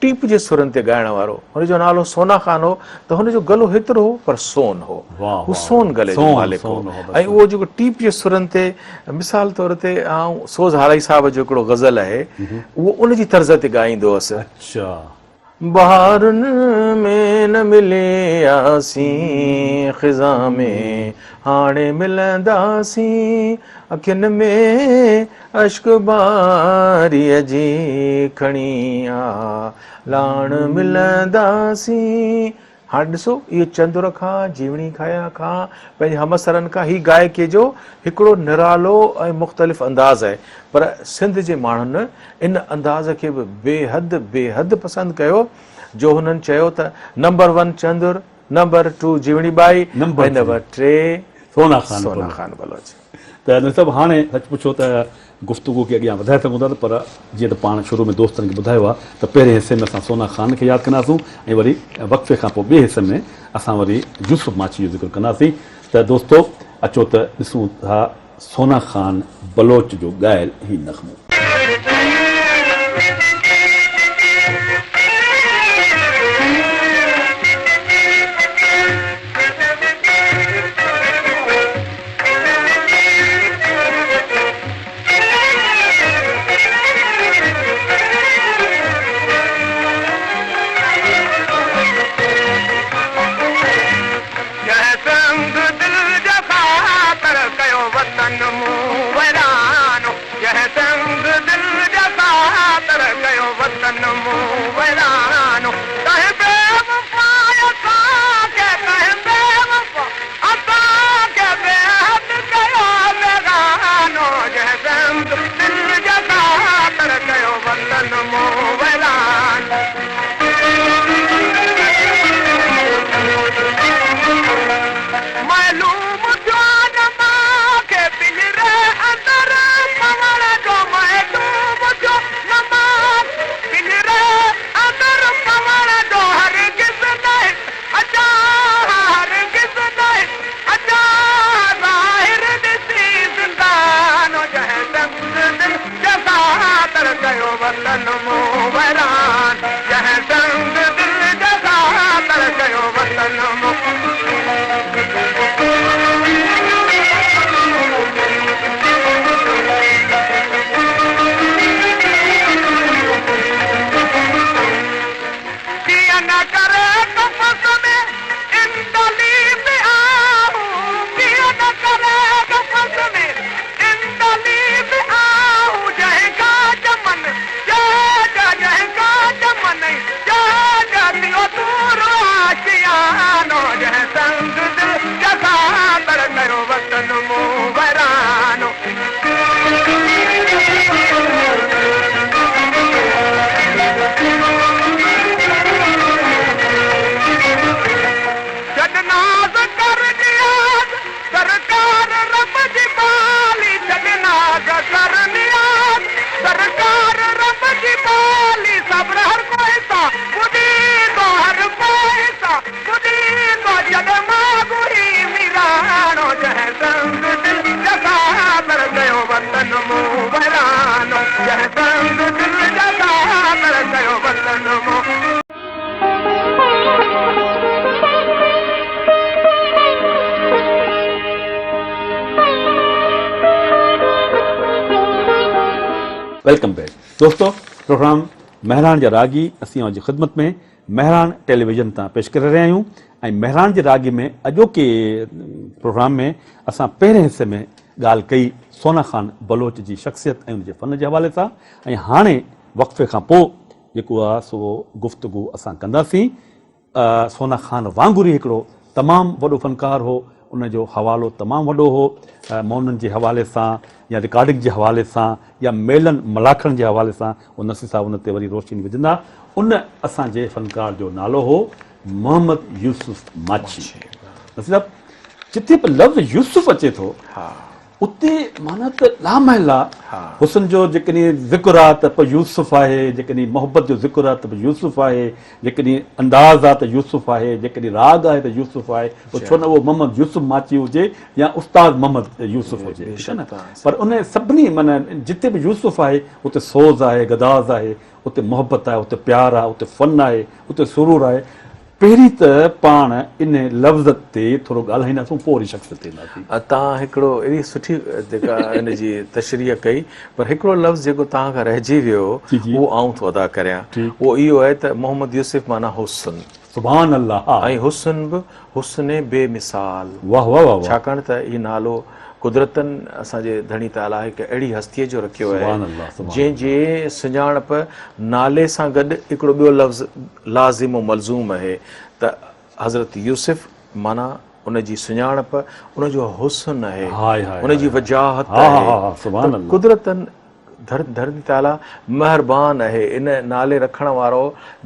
ٽيپ جي سرن تي ڳائڻ وارو هن جو نالو سونا خان هو ته هن جو گلو هيترو هو پر سون هو هو سون گلي جو مالڪ هو ۽ اهو جيڪو ٽيپ جي سرن تي مثال طور تي آئون سوز هارائي صاحب جو هڪڙو غزل آهي اهو ان جي طرز تي ڳائيندو هوس. بهارن ۾ نه ملياسين خزان ۾ هاڻي ملنداسين اکين ۾ اشڪ باريء جي کڻي آ لاڻ ملنداسين. هاڻ ڏسو اهو چندر کان، جيوڻي کايا کان، پنهنجي همعصرن کان هي گائڪيء جو هڪڙو نرالو ۽ مختلف انداز آهي پر سنڌ جي ماڻهن ان انداز کي به بيحد بيحد پسند ڪيو جو هنن چيو ته number one Chandar, number two جيوڻي ٻائي ۽ نمبر ٽي سونا خان بلوچ. ته نصير صاحب هاڻي سچ پڇو ته گفتگو کي اڳيان وڌائي سگهون ٿا ته پر جيئن ته پاڻ شروع ۾ دوستن کي ٻڌايو آهي ته پهرين حصي ۾ اسان سونا خان کي ياد ڪنداسون ۽ وري وقفي کان پوء ٻئي حصي ۾ اسان وري يوسف ماڇي جو ذڪر ڪنداسين ته دوستو اچو ته ڏسون ٿا سونا خان بلوچ جو ڳايل هي نغمو. جنهن سنگ دل جي خاطر ڪيو وطن مون ويرانو جنهن سنگ دل جي خاطر ڪيو. ڪيو وطن مون ويران، جنهن سنگ دل جا خاطر ڪيو وطن مون. ڪيئن نه ڪري قفس ۾ عندليب آهون، ڪيئن نه ڪري قفس ۾ عندليب آهون، جنهن کان چمن چيج، جنهن کان چمن چيج، ٿيو دور آشيانو، جنهن سنگ دل جا خاطر ڪيو وطن مون ويرانو. ڇڏ ناز ڪر نياز سرڪار رب جي پالي، ڇڏ ناز ڪر نياز سرڪار رب جي پالي، صبر هر ڪو حصا ٻڏيندو، هر ڪو حصا ٻڏيندو، ڇڏ ماڳ هي ميراڻو، جنهن سنگ دل جا خاطر ڪيو وطن مون ويرانو، جنهن سنگ دل جا خاطر ڪيو وطن مون. Welcome back دوستو پروگرام مهراڻ جا راڳي اسين اوهان جي خدمت ۾ مهراڻ ٽيليويزن تان پيش ڪري رهيا آهيون ۽ مهراڻ جي راڳي ۾ اڄوڪي پروگرام ۾ اسان پهرين حصي ۾ ڳالهه ڪئي سونا خان بلوچ جي شخصيت ۽ ان جي فن جي حوالي سان ۽ هاڻي وقفي کان پوء جيڪو آهي سو گفتگو اسان ڪنداسين سونا خان وانگر ئي هڪڙو تمام وڏو فنڪار هو، ان جو حوالو تمام وڏو هو، مونن جي حوالي سان يا رڪارڊنگ جي حوالي سان يا ميلن ملاکڙن جي حوالي سان اهو نصير صاحب ان تي وري روشني وجهندا. ان اسان جي فنڪار جو نالو هو محمد يوسف ماڇي. نصير صاحب جتي به لفظ يوسف اچي ٿو اتي معنيٰ ته لامحل آ، حسن جو جيڪڏهن ذڪر آ ته پوء يوسف آهي، جيڪڏهن محبت جو ذڪر آ ته به يوسف آهي، جيڪڏهن انداز آ ته يوسف آهي، جيڪڏهن راڳ آهي ته يوسف آهي، پوء ڇو نه اهو محمد يوسف ماچي هجي يا استاد محمد يوسف هجي، ٺيڪ آ نه؟ پر ان سڀني معنيٰ جتي به يوسف آهي اتي سوز آهي، گداز آهي، اتي محبت آهي، اتي پيار آهي، اتي فن آهي، اتي سرور آهي. پهرين ته پاڻ ان لفظ تي ٿورو ڳالهائينداسون پوء وري شخص تي اينداسين. توهان هڪڙو اهڙي سٺي جيڪا ان جي تشريح ڪئي پر هڪڙو لفظ جيڪو توهان کان رهجي ويو اهو آئون ٿو ادا ڪريان اهو اهو آهي ته محمد يوسف معنيٰ حسن. سبحان الله ها. ۽ حسن به حسن بي مثال. واه واه واه. ڇاڪاڻ ته هي نالو قدرتن اسان جي ڌڻي تعاليٰ هڪ اهڙي هستيء جو رکيو آهي جنهن جي سڃاڻپ نالي سان گڏ هڪڙو ٻيو لفظ لازم و ملزوم اهي ته حضرت يوسف معنيٰ ان جي سڃاڻپ ان جو حسن اهي ان جي وجاهت اهي ته قدرتن ڌرتي تعاليٰ مهربان اهي ان نالي رکڻ وارو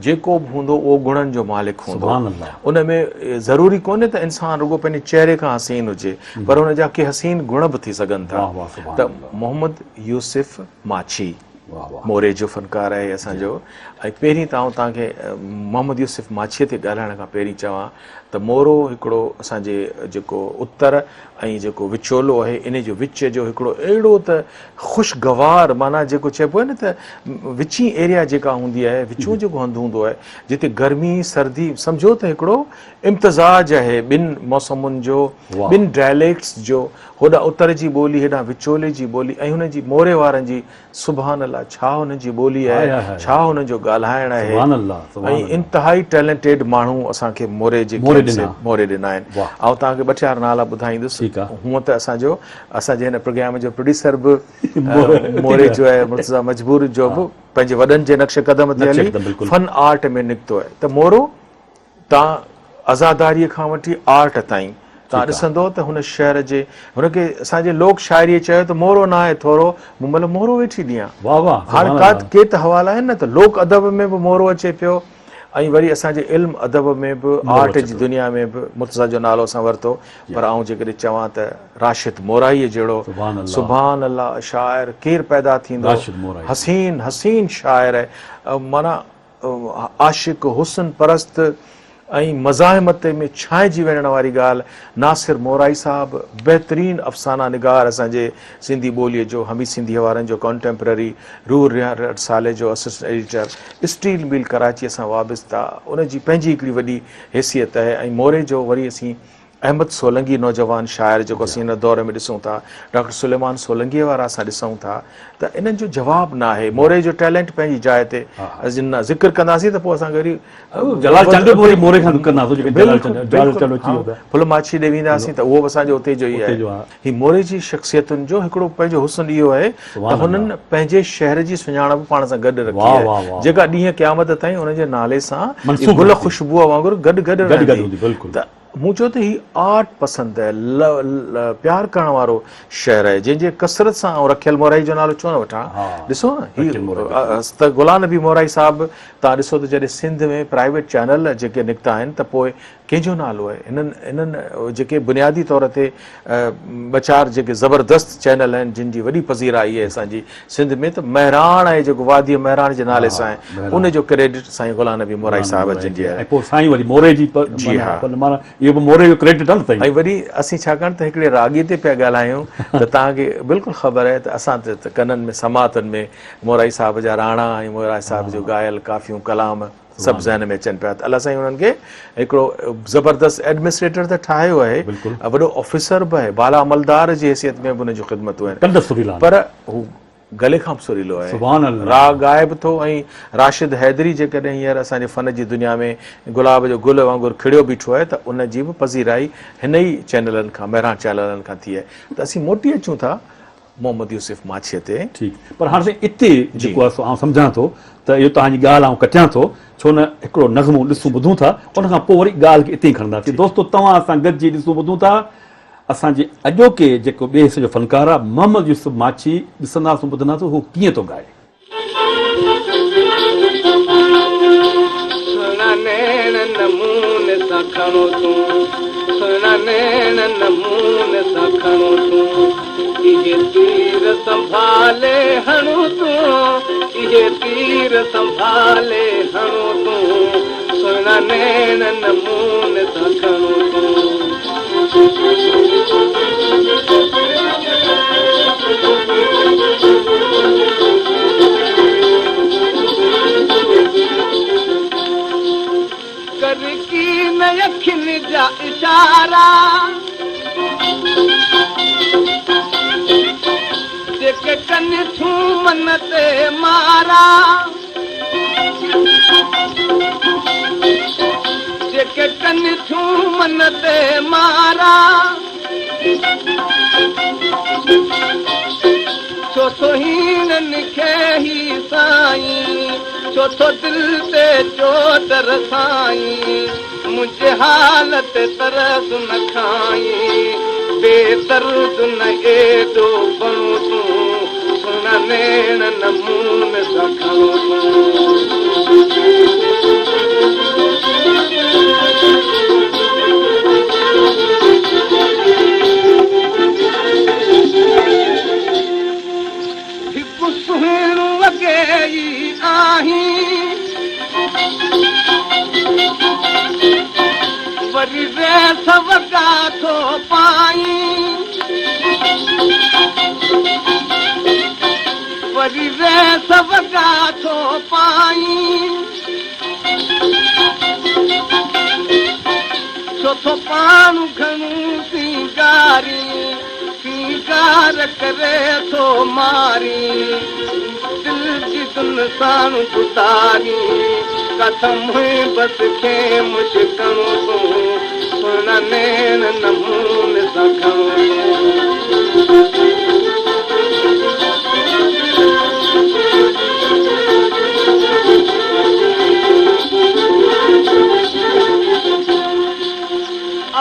جيڪو به هوندو اهو گڻن جو مالڪ هوندو ان ۾ ضروري ڪونهي ته انسان رڳو پنهنجي چهري کان حسين هجي پر ان جا ڪي حسين گڻ به ٿي سگهن ٿا ته محمد يوسف ماڇي موري جو فنڪار آهي اسان جو ۽ پهرين ته آئون توهان کي محمد يوسف ماڇيء تي ڳالهائڻ کان پهرين چوان ته مورو هڪڙو اسان جي جيڪو اتر ۽ جيڪو وچولو آهي ان جو وچ جو هڪڙو اهڙو ته خوشگوار معنيٰ جيڪو چئبو آهي نه ته وچين ايريا جيڪا هوندي آهي وچون جيڪو هنڌ هوندو آهي جتي گرمي سردي سمجهو ته هڪڙو امتزاج آهي ٻن موسمن جو ٻن ڊائليڪٽس جو هوڏانهن اتر جي ٻولي هيڏانهن وچولي جي ٻولي ۽ هن جي موري وارن جي سبحان الله ڇا هنن جي ٻولي آهي ڇا هنن جو ڳالهائڻ آهي ۽ انتهائي ٽيلنٽيڊ ماڻهو اسان کي موري جي موري ڏنا آهن آئون توهان کي ٻه چار نالا ٻڌائيندس هونء ته اسان جو اسان جي هن پروگرام جو پروڊيوسر به موري جو آهي مرتضيٰ مجبور جو به پنهنجي وڏن جي نقش قدم تي هلي فن آرٽ ۾ نڪتو آهي ته مورو تان عزاداريء کان وٺي آرٽ تائين تان ڏسندو ته هن شهر جي هن کي اسان جي لوڪ شاعريء چيو ته مورو ناهي ٿورو مون مهل مورو ويٺي ڏيان. واه واه هاڻي سبحان ڪا الله. ڪي ته حوالا آهن نه ته لوڪ ادب ۾ به مورو اچي پيو ۽ وري اسان جي علم ادب ۾ به مورو آرٽ اچي جي ٿو. دنيا ۾ به مرتضيٰ جو نالو اسان ورتو جي پر آئون جيڪڏهن چوان ته راشد مورائيء جهڙو سبحان الله. سبحان الله شاعر ڪير پيدا ٿيندو راشد مورائي. حسين حسين شاعر آهي معنيٰ عاشق حسن پرست. ۽ مزاحمت ۾ ڇانئجي وڃڻ واري ڳالهه ناصر مورائي صاحب بهترين افسانه نگار اسان جي سنڌي ٻوليء جو حميد سنڌيء وارن جو ڪانٽيمپرري روح رهان رسالي جو اسسٽنٽ ايڊيٽر اسٽيل مل ڪراچيء سان وابسته ان جي پنهنجي هڪڙي وڏي حيثيت آهي ۽ موري جو وري اسين احمد سولنگي نوجوان شاعر جيڪو اسين هن دور ۾ ڏسون ٿا ڊاڪٽر سليمان سولنگيء وارا اسان ڏسون ٿا ته انهن جو جواب نه آهي موري جو ٽيلنٽ پنهنجي جاء تي ذڪر ڪنداسين ته پوء اسان کي وري جلال چانڊيو به وري موري کان ڪنداسون جيڪي جلال چانڊيو جلال چانڊيو اچي ويو ته ڦل ماڇي ڏي وينداسين ته اهو به اسان جو اتي جو ئي آهي هي موري جي شخصيتن جو هڪڙو پنهنجو حسن اهو آهي ته هنن پنهنجي شهر جي سڃاڻپ پاڻ سان گڏ رکي آهي جيڪا ڏينهن قيامت تائين انهن جي نالي سان گل خوشبوء وانگر گڏ گڏ رهندي ته مون چيو ته هي آرٽ پسند پيار ڪرڻ وارو شهر آهي جنهن جي ڪثرت سان آئون رکيل مورائي جو نالو ڇو نه وٺان ڏسو نه هي ته غلام نبي مورائي صاحب توهان ڏسو ته جڏهن سنڌ ۾ پرائيويٽ چينل جيڪي نڪتا آهن ته پوء ڪنهن جو نالو آهي هنن هنن جيڪي بنيادي طور تي ٻه چار جيڪي زبردست چينل آهن جن جي وڏي پذيرائي آهي اسان جي سنڌ ۾ ته مهراڻ آهي جيڪو وادي مهراڻ جي نالي سان آهي ان جو ڪريڊٽ سائين غلام نبي مورائي صاحب جن جي آهي پوء سائين وري موري جي جي ها معنيٰ اهو به موري جو ڪريڊٽ آهي نه سائين ۽ وري اسين ڇاڪاڻ ته هڪڙي راڳي تي پيا ڳالهايون ته توهان کي بلڪل خبر آهي ته اسان ته ڪنن ۾ سماعتن ۾ مورائي صاحب جا راڻا ۽ مورائي صاحب جو ڳايل ڪافيون ڪلام سڀ ذهن ۾ اچن پيا ته الله سائين انهن کي هڪڙو زبردست ايڊمنسٽريٽر ته ٺاهيو آهي وڏو آفيسر به آهي بالا عملدار جي حيثيت ۾ به انهن جون خدمتون آهن پر هو گلي کان به سريلو آهي سبحان الله راڳ ڳائي به ٿو ۽ راشد حيدري جيڪڏهن هينئر اسان جي فن جي دنيا ۾ گلاب جو گل وانگر کڙيو بيٺو آهي ته ان جي به پذيرائي هن ئي چينلن کان مهراڻ چينلن کان ٿي آهي ته اسين موٽي اچون ٿا محمد يوسف ماڇيء تي. ٺيڪ پر هاڻ سائين اتي جيڪو آهي سو آئون سمجهان ٿو ته اهو توهان جي ڳالهه آئون ڪٽيان ٿو ڇو نه هڪڙو نغمو ڏسون ٻڌون ٿا ان کان پوء وري ڳالهه کي اتي ئي کڻنداسين دوستو توهان سان گڏجي ڏسون ٻڌون ٿا اسان جي اڄوڪي جيڪو ٻئي حصي جو فنڪار آهي محمد يوسف ماڇي ڏسنداسون ٻڌنداسون هو ڪيئن ٿو ڳائي. سهڻا نيڻ نمون سان کڻو تون سهڻا نيڻ نمون سان کڻو تون اهي تير سنڀالي هڻو تون اهي تير سنڀالي هڻو تون سهڻا نيڻ نمون سان کڻو تون. ڪر ڪين اکين جا اشارا جيڪي ڪن ٿيون من تي مارا جيڪي ڪن ٿيون من تي مارا ڇو ٿو هيڻن کي هي سائين ڇو ٿو دل تي چوٽ رسائين منهنجي حال تي ترس نه کائين بي درد نه ايڏو بڻو تون سهڻا نيڻ نه مون سان کڻو تون. هڪ سهڻو اڳي ئي آهين وري ويس وڳا ٿو پائين وري ويس وڳا ٿو پائين ڇو ٿو پاڻ گهڻو سينگارين سينگار ڪري ٿو مارين دل جي دن ساڻ گذارين ڪٿ محبت کي مشڪڻو تون سهڻا نيڻ نمون سان کڻو تون.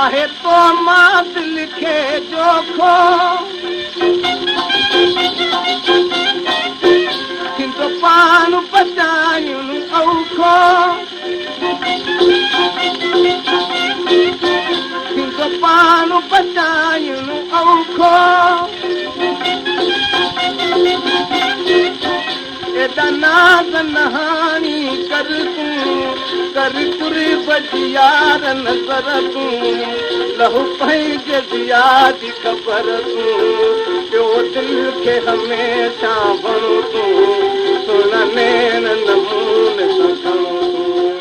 آهي تو مان دل کي جوکو ٿيندو پاڻ بچائڻ اوکو ٿيندو پاڻ بچائڻ اوکو ايڏا ناز نه هاڻي ڪر تون. ڪر قرب جي يار نظر تون، لهه پنهنجي ضياء جي خبر تون، پيو دل کي هميشه وڻ تون، سهڻا نيڻ نمون سان کڻ تون.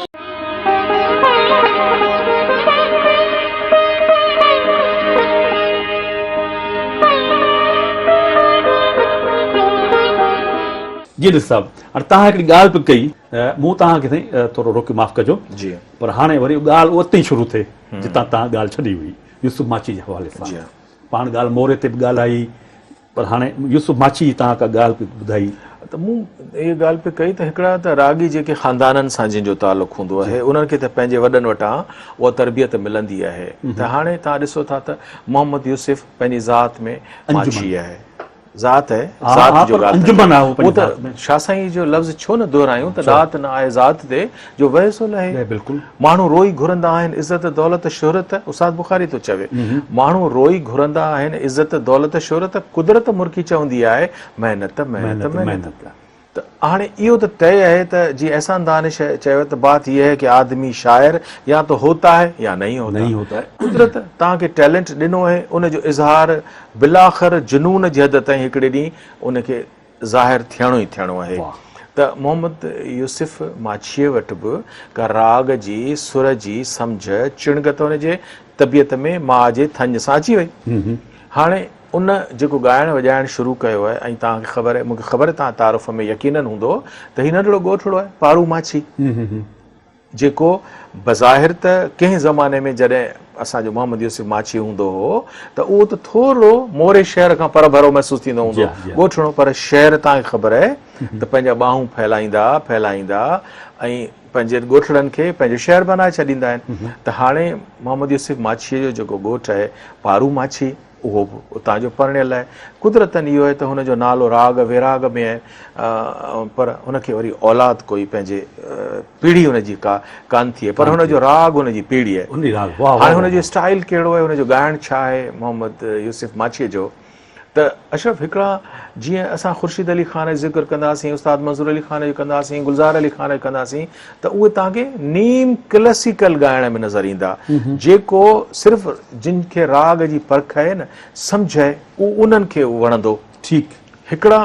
جي ڏس صاحب هاڻي توهان هڪڙي ڳالهه پئي ڪئي مون توهان کي سائين ٿورو روڪيو معاف ڪجو جي پر هاڻي وري ڳالهه اتي ئي شروع ٿئي جتان توهان ڳالهه ڇڏي هئي يوسف ماڇي جي حوالي سان جي پاڻ ڳالهه موري تي به ڳالهائي پر هاڻي يوسف ماڇي جي توهان ڪا ڳالهه پئي ٻڌائي. ته مون اها ڳالهه پئي ڪئي ته هڪڙا ته راڳي جيڪي خاندانن سان جن جو تعلق هوندو آهي انهن کي ته پنهنجي وڏن وٽان اها تربيت ملندي آهي ته هاڻي توهان ڏسو ٿا ته محمد يوسف پنهنجي ذات ۾ ماڇي آهي ذات آهي ذات جو ڳالهه انجمن آهي اهو ته شاهه سائين جو لفظ ڇو نه دهرايون ته ڏات نه آهي ذات تي جو وهي سو لهي. بلڪل. ماڻهو روئي گهرندا آهن عزت دولت شهرت استاد بخاري ٿو چوي ماڻهو روئي گهرندا آهن عزت دولت شهرت قدرت مرڪي چوندي آهي محنت محنت محنت ته هاڻي اهو ته طئي آهي ته جيئن احسان دانش چيو ته بات هي هي ڪه آدمي شاعر يا تو هوتا هي يا نهين هوتا قدرت توهان کي ٽيلنٽ ڏنو آهي ان جو اظهار بالاخر جنون جي حد تائين هڪڙي ڏينهن ان کي ظاهر ٿيڻو ئي ٿيڻو آهي ته محمد يوسف ماڇيء وٽ به ڪا راڳ جي سر جي سمجهه چڻگ ته هن جي طبيعت ۾ ماء جي ٿڃ سان اچي وئي. هاڻي ان جيڪو ڳائڻ وڄائڻ شروع ڪيو آهي ۽ توهان کي خبر آهي، مون کي خبر آهي توهان تعارف ۾ يقينن هوندو ته هي ننڍڙو ڳوٺڙو آهي پارو ماڇي. جيڪو بظاهر ته ڪنهن زماني ۾ جڏهن اسان جو محمد يوسف ماڇي هوندو هو ته اهو ته ٿورڙو موري شهر کان پرڀرو محسوس ٿيندو هوندو ڳوٺڻو پر شهر توهان کي خبر آهي ته پنهنجا ٻانهون ڦهلائيندا ڦهلائيندا ۽ پنهنجن ڳوٺڙن کي پنهنجو شهر بنائي ڇڏيندا آهن ته هاڻي محمد يوسف ماڇيء جو جيڪو ڳوٺ آهي پارو ماڇي اهو به اتان جو پرڻيل آهي. قدرتاً اهو آهي ته هن جو نالو راڳ ويراڳ ۾ آهي پر هن کي وري اولاد ڪوئي پنهنجي پيڙهي هن جي ڪا ڪانه ٿي آهي پر هن جو راڳ هن جي پيڙهي آهي. هاڻي هن جو اسٽائيل ڪهڙو آهي هن جو ڳائڻ ڇا آهي محمد يوسف ماڇيء جو ته اشرف هڪڙا جيئن اسان خورشيد علي خان جو ذڪر ڪنداسين استاد منظور علي خان جو ڪنداسين گلزار علي خان جو ڪنداسين ته اهي توهان کي نيم ڪلاسيڪل ڳائڻ ۾ نظر ايندا جيڪو صرف جن کي راڳ جي پرک آهي نه سمجهه آهي اهو انهن کي وڻندو. ٺيڪ. هڪڙا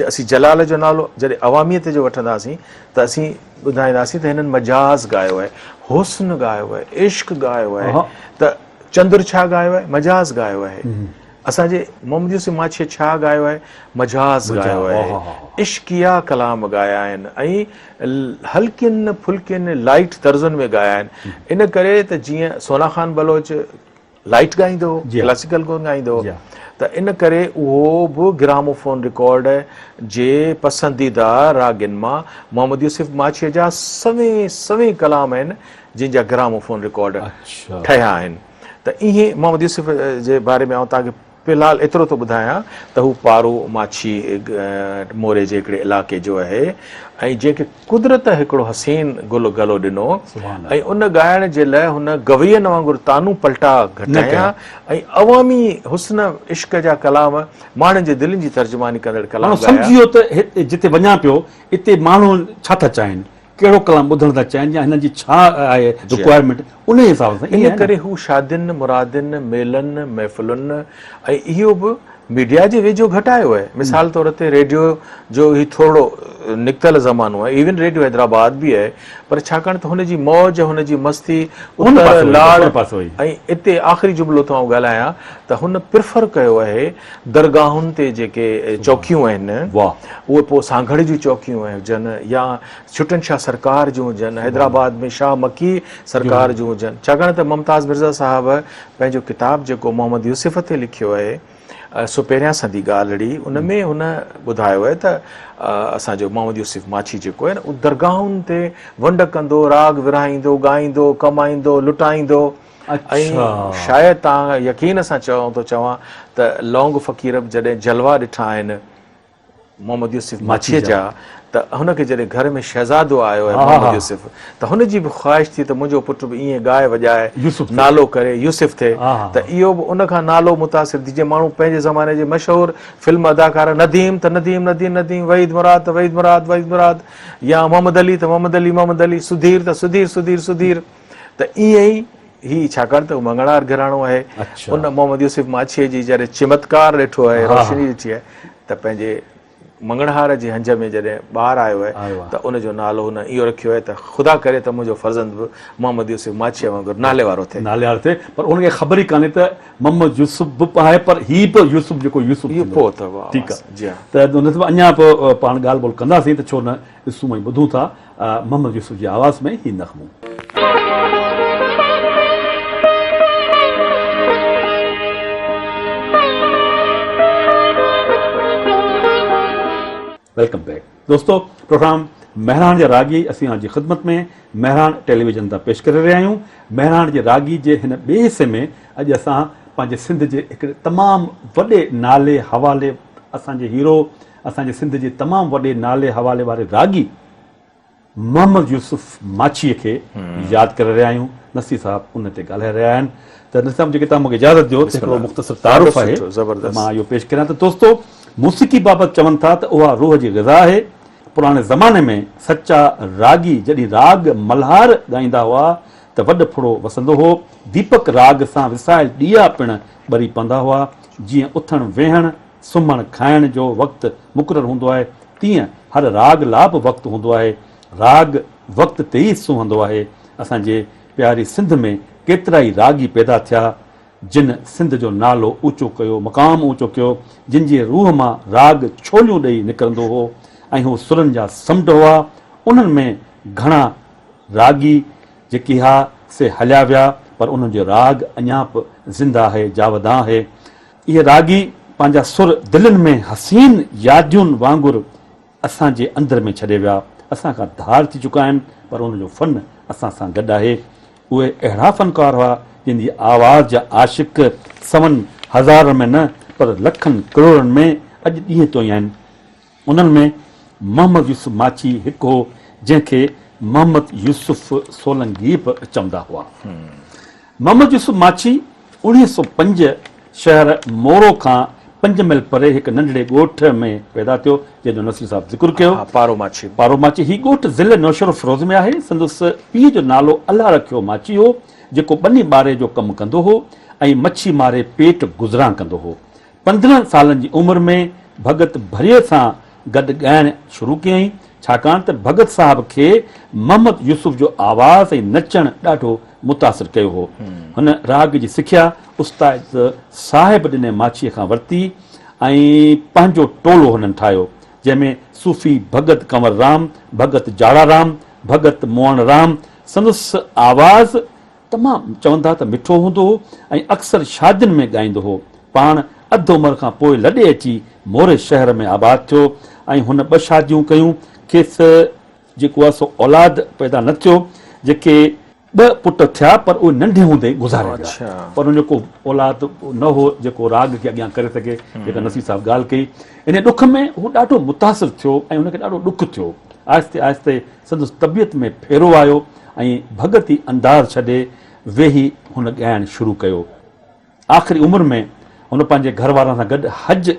اسين جلال جو نالو جڏهن عواميت جو وٺنداسين ته اسين ٻڌائينداسين ته هنن مجاز ڳايو آهي، حسن ڳايو آهي، عشق ڳايو آهي ته چندر ڇا ڳايو آهي؟ مجاز ڳايو آهي. اسان جي محمد يوسف ماڇيء ڇا ڳايو آهي؟ مجاز ڳايو آهي، عشقيه ڪلام ڳايا آهن ۽ هلڪين ڦلڪين لائيٽ طرزن ۾ ڳايا آهن. ان ڪري ته جيئن سونا خان بلوچ لائيٽ ڳائيندو هو، ڪلاسيڪل ڪونه ڳائيندو هو ته ان ڪري اهو به گراموفون رڪارڊ جي پسنديده راڳين مان محمد يوسف ماڇيء جا سوين سوين ڪلام آهن جن جا گراموفون رڪارڊ ٺهيا آهن. ته ايئن محمد يوسف جي باري ۾ آئون توهان کي في الحال ايترو ٿو ٻڌايان ته هو پارو ماڇي موري جي هڪڙي علائقي جو آهي ۽ جنهن کي قدرت هڪڙو حسين گل گلو ڏنو ۽ ان ڳائڻ جي لاء هن گوين وانگر تانون پلٽا گهٽايا ۽ عوامي حسن عشق جا ڪلام ماڻهن جي دلين جي ترجماني ڪندڙ ڪلام ڳايا. سمجهي ويو ته جتي وڃان پيو اتي ماڻهو ڇا ٿا چاهين ڪهڙو ڪلام ٻڌڻ ٿا چاهين يا هنن جي ڇا آهي رڪوائرمينٽ انهي حساب سان ان ڪري هو شادين مرادين ميلن محفلن ۽ اهو به ميڊيا جي ويجهو گهٽ آيو آهي مثال طور تي ريڊيو جو هي ٿورڙو نڪتل زمانو آهي ايون ريڊيو حيدرآباد به آهي پر ڇاڪاڻ ته هن جي موج هن جي مستي اتر لاڙ ۽ اتي آخري جملو ٿو آئون ڳالهايان ته هن پريفر ڪيو آهي درگاهن تي جيڪي چوڪيون آهن اهي پوء سانگهڙ جون چوڪيون هجن يا ڇٽن شاهه سرڪار جون هجن، حيدرآباد ۾ شاهه مڪي سرڪار جون هجن، ڇاڪاڻ ته ممتاز مرزا صاحب پنهنجو ڪتاب جيڪو محمد يوسف تي لکيو آهي سو پهريان سندي ڳالهڙي ان ۾ هن ٻڌايو آهي ته اسان جو محمد يوسف ماڇي جيڪو آهي نه اهو درگاهن تي ونڊ ڪندو، راڳ ورهائيندو، ڳائيندو، ڪمائيندو، لٽائيندو ۽ شايد تان يقين سان چوان ٿو چوان ته لونگ فقير به جڏهن جلوا ڏٺا آهن. محمد يوسف ماڇيء جا ته هن کي جڏهن گهر ۾ شهزادو آيو آهي محمد يوسف ته هن جي به خواهش ٿي ته منهنجو پٽ به ائين ڳائي وڄائي نالو ڪري يوسف ٿئي ته اهو به ان کان نالو متاثر ٿي جيئن ماڻهو پنهنجي زماني جي مشهور فلم اداڪار نديم ته نديم نديم نديم وحيد مراد ته وحيد مراد وحيد مراد يا محمد علي ته محمد علي محمد علي سڌير ته سڌير سڌير سڌير ته ائين ئي هي ڇاڪاڻ ته مڱڻهار گهراڻو آهي ان محمد يوسف ماڇيء جي جڏهن چمتڪار ڏٺو آهي روشني ڏٺي آهي ته پنهنجي مڱڻهار جي هنج ۾ جڏهن ٻار آيو آهي ته ان جو نالو هن اهو رکيو آهي ته خدا ڪري ته منهنجو فرزند به محمد يوسف ماڇيء وانگر نالي وارو ٿئي. نالي وارو ٿئي پر ان کي خبر ئي ڪانهي ته محمد يوسف به آهي پر هي به يوسف جيڪو يوسف ٿيندو. ٺيڪ آهي ته ان تي اڃا به پاڻ ڳالهه ٻولهه ڪنداسين ته ڇو نه ڏسون ۽ ٻڌون ٿا محمد يوسف جي آواز ۾ هي نغمو. Welcome back دوستو پروگرام مهراڻ جا راڳي اسين اوهان جي خدمت ۾ مهراڻ ٽيليويزن تان پيش ڪري رهيا آهيون مهراڻ جي راڳي جي هن ٻئي حصي ۾ اڄ اسان پنهنجي سنڌ جي هڪڙي تمام وڏي نالي حوالي اسان جي هيرو اسان جي سنڌ جي تمام وڏي نالي حوالي واري راڳي محمد يوسف ماڇيء کي ياد ڪري رهيا آهيون. نصير صاحب ان تي ڳالهائي رهيا آهن ته نصير صاحب جيڪي توهان مون کي اجازت ڏيو ته هڪڙو مختصر تعارف آهي ته مان اهو پيش ڪريان ته دوستو موسيقي بابت چون ٿا ته اها روح جي غذا آهي. پراڻي زماني ۾ سچا راڳي جڏهن راڳ ملهار ڳائيندا هئا ته وڏ ڦڙو وسندو هو. ديپڪ راڳ سان وسايل ڏيئا پڻ ٻري پوندا هئا. جيئن اٿڻ ويهڻ، سمهڻ کائڻ جو وقت مقرر هوندو آهي، تيئن هر راڳ لا به وقت هوندو آهي. راڳ وقت تي ئي سونهندو آهي. اسان جي پياري سنڌ ۾ ڪيترائي راڳي پيدا ٿيا، جن سنڌ جو نالو اوچو ڪيو، مقام اوچو ڪيو، جن جي روح مان راڳ ڇوليون ڏئي نڪرندو هو ۽ هو سرن جا سمنڊ هئا. انهن ۾ گهڻا راڳي جيڪي ها سي هليا ويا، پر انهن جو راڳ اڃا به زنده آهي، جاودان آهي. اهي راڳي پنهنجا سر دلين ۾ حسين ياديون وانگر اسان جي اندر ۾ ڇڏي ويا، اسان کان ڌار ٿي چڪا آهن، پر انهن جو فن اسان سان گڏ آهي. اهي اهڙا فنڪار هئا، جن جي آواز جا عاشق سون هزارن ۾ نه پر لکن ڪروڙن ۾ اڄ ڏينهن تائين آهن. انهن ۾ محمد يوسف ماڇي هڪ هو، جنهن کي محمد يوسف سولنگي به چوندا هئا. محمد يوسف ماڇي 1905 شهر مورو کان پنج ميل پري هڪ ننڍڙي ڳوٺ ۾ پيدا ٿيو، جنهن جو نصير صاحب ذڪر ڪيو. ها، پارو ماڇي. پارو ماڇي، هي ڳوٺ ضلعي نوشهروفيروز ۾ آهي. سندس پيء جو نالو الله رکيو ماڇي هو، جيڪو ٻني ٻاري جو ڪم ڪندو هو ۽ مڇي ماري پيٽ گذران ڪندو هو. 15 سالن جي عمر ۾ ڀڳت ڀريي سان گڏ ڳائڻ شروع ڪيائين، ڇاڪاڻ ته ڀڳت صاحب کي محمد يوسف جو آواز ۽ نچڻ ڏاڍو متاثر ڪيو هو. هن راڳ جي سکيا استاد صاحب ڏني ماڇيء کان ورتي ۽ پنهنجو ٽولو هنن ٺاهيو، جنهن ۾ صوفي ڀڳت ڪنور رام، ڀڳت جاڙا رام، ڀڳت موئڻ رام، سندس آواز تمام چون ٿا ته مٺو هوندو هو ۽ اڪثر شادين ۾ ڳائيندو هو. پاڻ اڌ عمر کان پوء لڏي اچي موري شهر ۾ آباد ٿيو ۽ هن ٻه شاديون ڪيون. کيس جيڪو آهي سو اولاد پيدا نه ٿيو. جيڪي ٻه پٽ ٿيا پر اهي ننڍي هوندي گذاري ويا. پر هن جو ڪو اولاد نه هو جيڪو راڳ کي اڳيان ڪري سگهي. جيڪا نصير صاحب ڳالهه ڪئي. انهيء ڏک ۾ هو ڏاڍو متاثر ٿيو ۽ هن کي ڏاڍو ڏک ٿيو. آهستي آهستي سندس طبيعت ۾ ڦيرو آيو ۽ ڀڳتي انداز ڇڏي ويهي هن ڳائڻ شروع ڪيو. آخري عمر ۾ هن پنهنجي گهر وارن سان گڏ حج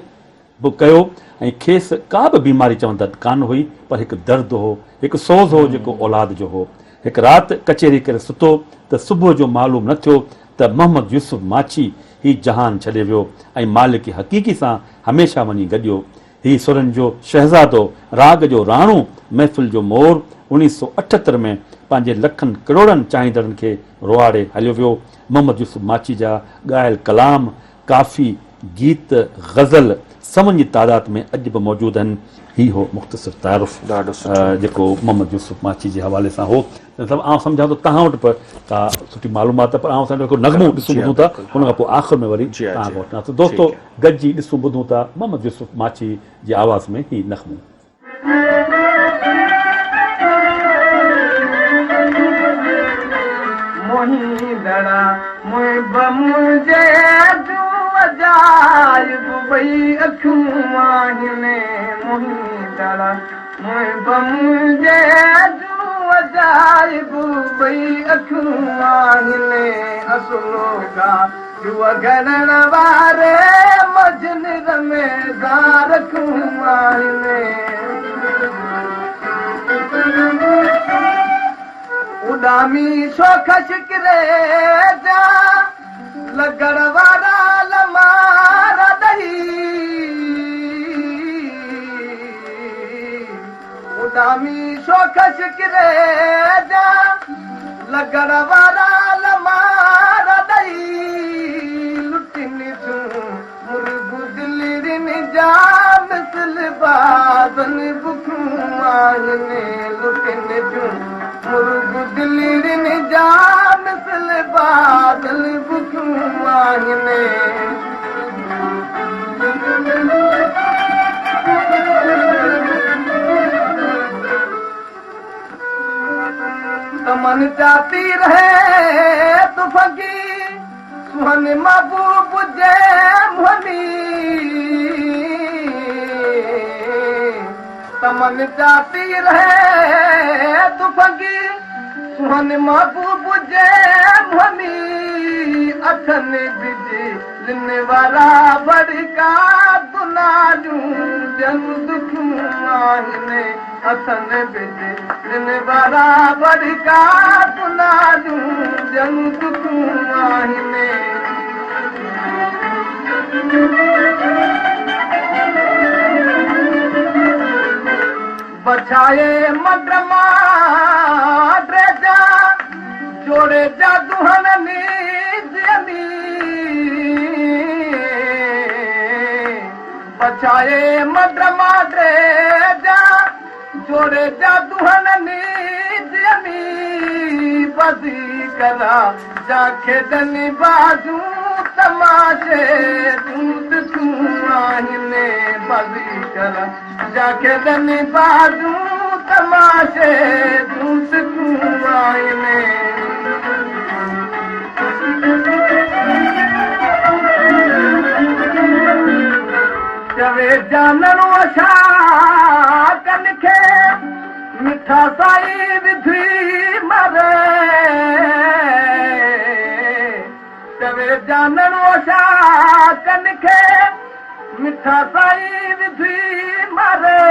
به ڪيو ۽ کيس ڪا به بيماري چون ته ڪانه هئي پر هڪ درد هو، هڪ سوز هو جيڪو اولاد جو هو. هڪ رات ڪچهري ڪري ستو ته صبح جو معلوم نه ٿيو ته محمد يوسف ماڇي هي جهان ڇڏي ويو ۽ مالڪ حقيقي سان هميشه وڃي گڏيو. هي سرن جو شهزادو، راڳ جو راڻو، محفل جو مور، 1978 ۾ پنهنجي لکن ڪروڙن چاهيندڙن کي روئاڙي هليو ويو. محمد يوسف ماڇي جا ڳايل ڪلام، ڪافي، گيت، غزل سون جي تعداد ۾ اڄ به موجود آهن. هي هو مختصر تعارف جيڪو محمد يوسف ماڇي جي حوالي سان هو. آئون سمجهان ٿو توهان وٽ به ڪا سٺي معلومات آهي پر آئون سمجهان ٿو هڪڙو نغمو ڏسون ٻڌون ٿا ان کان پوء آخر ۾ وري توهان کان وٺنداسين. دوستو گڏجي ڏسون ٻڌون ٿا محمد يوسف ماڇي جي آواز ۾ هي نغمو. موهيندڙا محب منهنجي جون عجائب ٻئي اکيون آهن. موهيندڙ محب منهنجي جون عجائب ٻئي اکيون آهن اصلوڪا جوء گهڙڻ واري مجن رميزان رکيون آهن. اڏامي شوخ شڪري جا لڳڻ وارا لمار ڏئي. اڏامي شوخ شڪري جا لڳڻ وارا لمار ڏئي. لٽين ٿيون مرغ دلڙين جا مثل بازن بکيون آهن. لٽين ٿيون مرغ دلڙين جا مثل بازن بکيون آهن. تمن چاتي رهي تفنگي سونهن محبوب جي منهن تمن چاتي رهي تفنگي سونهن محبوب جي منهن اکن بجلين وارا ڀڙڪا دناليون ڄن دکيون آهن اٿن بجلين وارا ڀڙڪا دناليون ڄن دکيون آهن. بڇائي مڊ ماڊري جا جوڙي جادو هڻني جيئندي. بڇائي مڊ ماڊري جا جوڙي جادو هڻني جيئندي. بازي ڪرا جا کيڏن بازيون تماشي جون دکيون آهن. بازي ڪرا جا کيڏن بازيون تماشي جون دکيون آهن. چوي جانڻ اشا ڪن کي مٺا سائين وڌي مري. چوي جانڻ اشا ڪن کي مٺا سائين وڌي مري.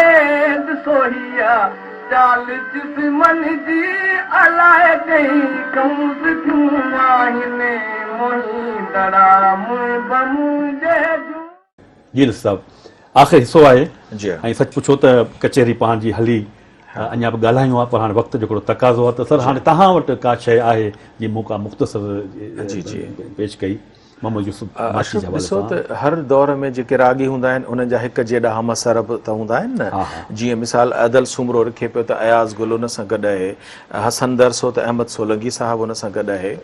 ڏسو هيء چال جسمن جي الائي ڪئين ڪئون سکيون آهن موهيندڙا محب منهنجي جون. جي نصير صاحب آخري حصو آهي ۽ سچ پڇو ته ڪچهري پاڻ جي هلي اڃا به ڳالهايون ها پر هاڻي وقت جو هڪڙو تقاضو آهي ته سر هاڻي توهان وٽ ڪا شيء آهي جي مون ڪا مختصر پيش ڪئي محمد يوسف ماڇي جي حوالي ڏسو سان. ته هر دور ۾ جيڪي راڳي هوندا آهن انهن جا هڪ جيڏا همعصر به ته هوندا آهن نه جيئن مثال ادل سومرو رکي پيو ته اياز گل ان سان گڏ آهي حسن درس هو ته احمد سولنگي صاحب ان سان گڏ آهي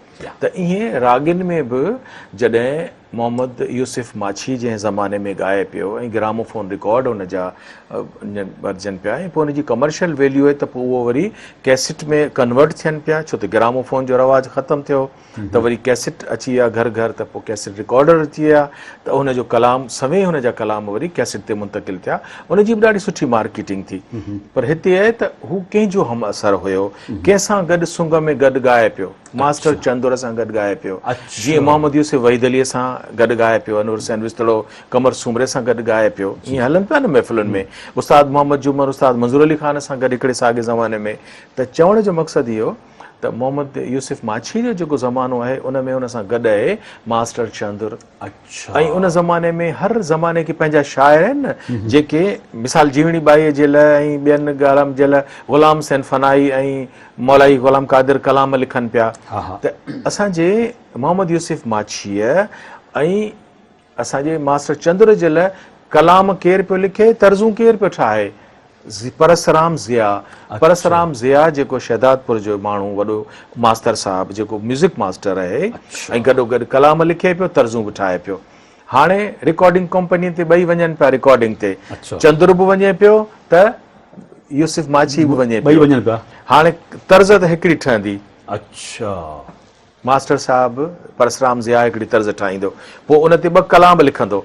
ته ائين راڳين ۾ به جڏهن محمد يوسف ماڇي جنهن زماني ۾ ڳائي پيو ۽ گراموفون رڪارڊ ان جا ڀرجن پيا ۽ پوء ان جي ڪمرشل ويليو آهي ته پوء اهو وري ڪيسٽ ۾ ڪنورٽ ٿين پيا ڇو ته گراموفون جو رواج ختم ٿيو ته وري ڪيسٽ اچي ويا گهر گهر ته پوء ڪيسٽ رڪارڊر اچي ويا ته ان جو ڪلام سوين هن جا ڪلام وري ڪيسٽ تي منتقل ٿيا ان جي به ڏاڍي سٺي مارڪيٽنگ ٿي پر هتي آهي ته هو ڪنهن جو هم اثر هيو ڪنهن سان گڏ سنگ ۾ گڏ ڳائي پيو ماسٽر چندر سان گڏ ڳائي پيو، جيئن محمد يوسف وحيد عليء سان گڏ ڳائي پيو، انور حسين وسطڙو، قمر سومري سان گڏ ڳائي پيو، ائين هلن پيا نه محفلن ۾، استاد محمد جمن، استاد منظور علي خان سان گڏ هڪڙي ساڳي زماني ۾، ته چوڻ جو مقصد اهو ته محمد يوسف ماڇي جو جيڪو زمانو آهي ان ۾ ان سان گڏ آهي ماسٽر چندر ۽ ان زماني ۾ هر زماني کي پنهنجا شاعر آهن نه جيڪي مثال جيوڻي ٻائيء جي لاء ۽ ٻين ڳالهين جي لاء غلام حسين فنائي ۽ مولائي غلام قادر ڪلام لکن پيا ته اسان جي محمد يوسف ماڇيء ۽ اسان جي ماسٽر چندر جي لاء ڪلام ڪير پيو لکي، طرزون ڪير پيو ٺاهي؟ پرسرام ضياء. پرسرام ضياء جيڪو شهدادپور جو ماڻهو وڏو ماستر صاحب جيڪو ميوزڪ ماستر آهي ۽ گڏوگڏ ڪلام لکي پيو طرزون به ٺاهي پيو. هاڻي رڪارڊنگ ڪمپني تي ٻئي وڃن پيا رڪارڊنگ تي چندر به وڃي پيو ته يوسف ماڇي به وڃي ٻئي وڃن پيا. هاڻي طرز ته هڪڙي ٺهندي. اڇا. ماستر صاحب پرسرام ضياء هڪڙي طرز ٺاهيندو پوء ان تي ٻه ڪلام لکندو.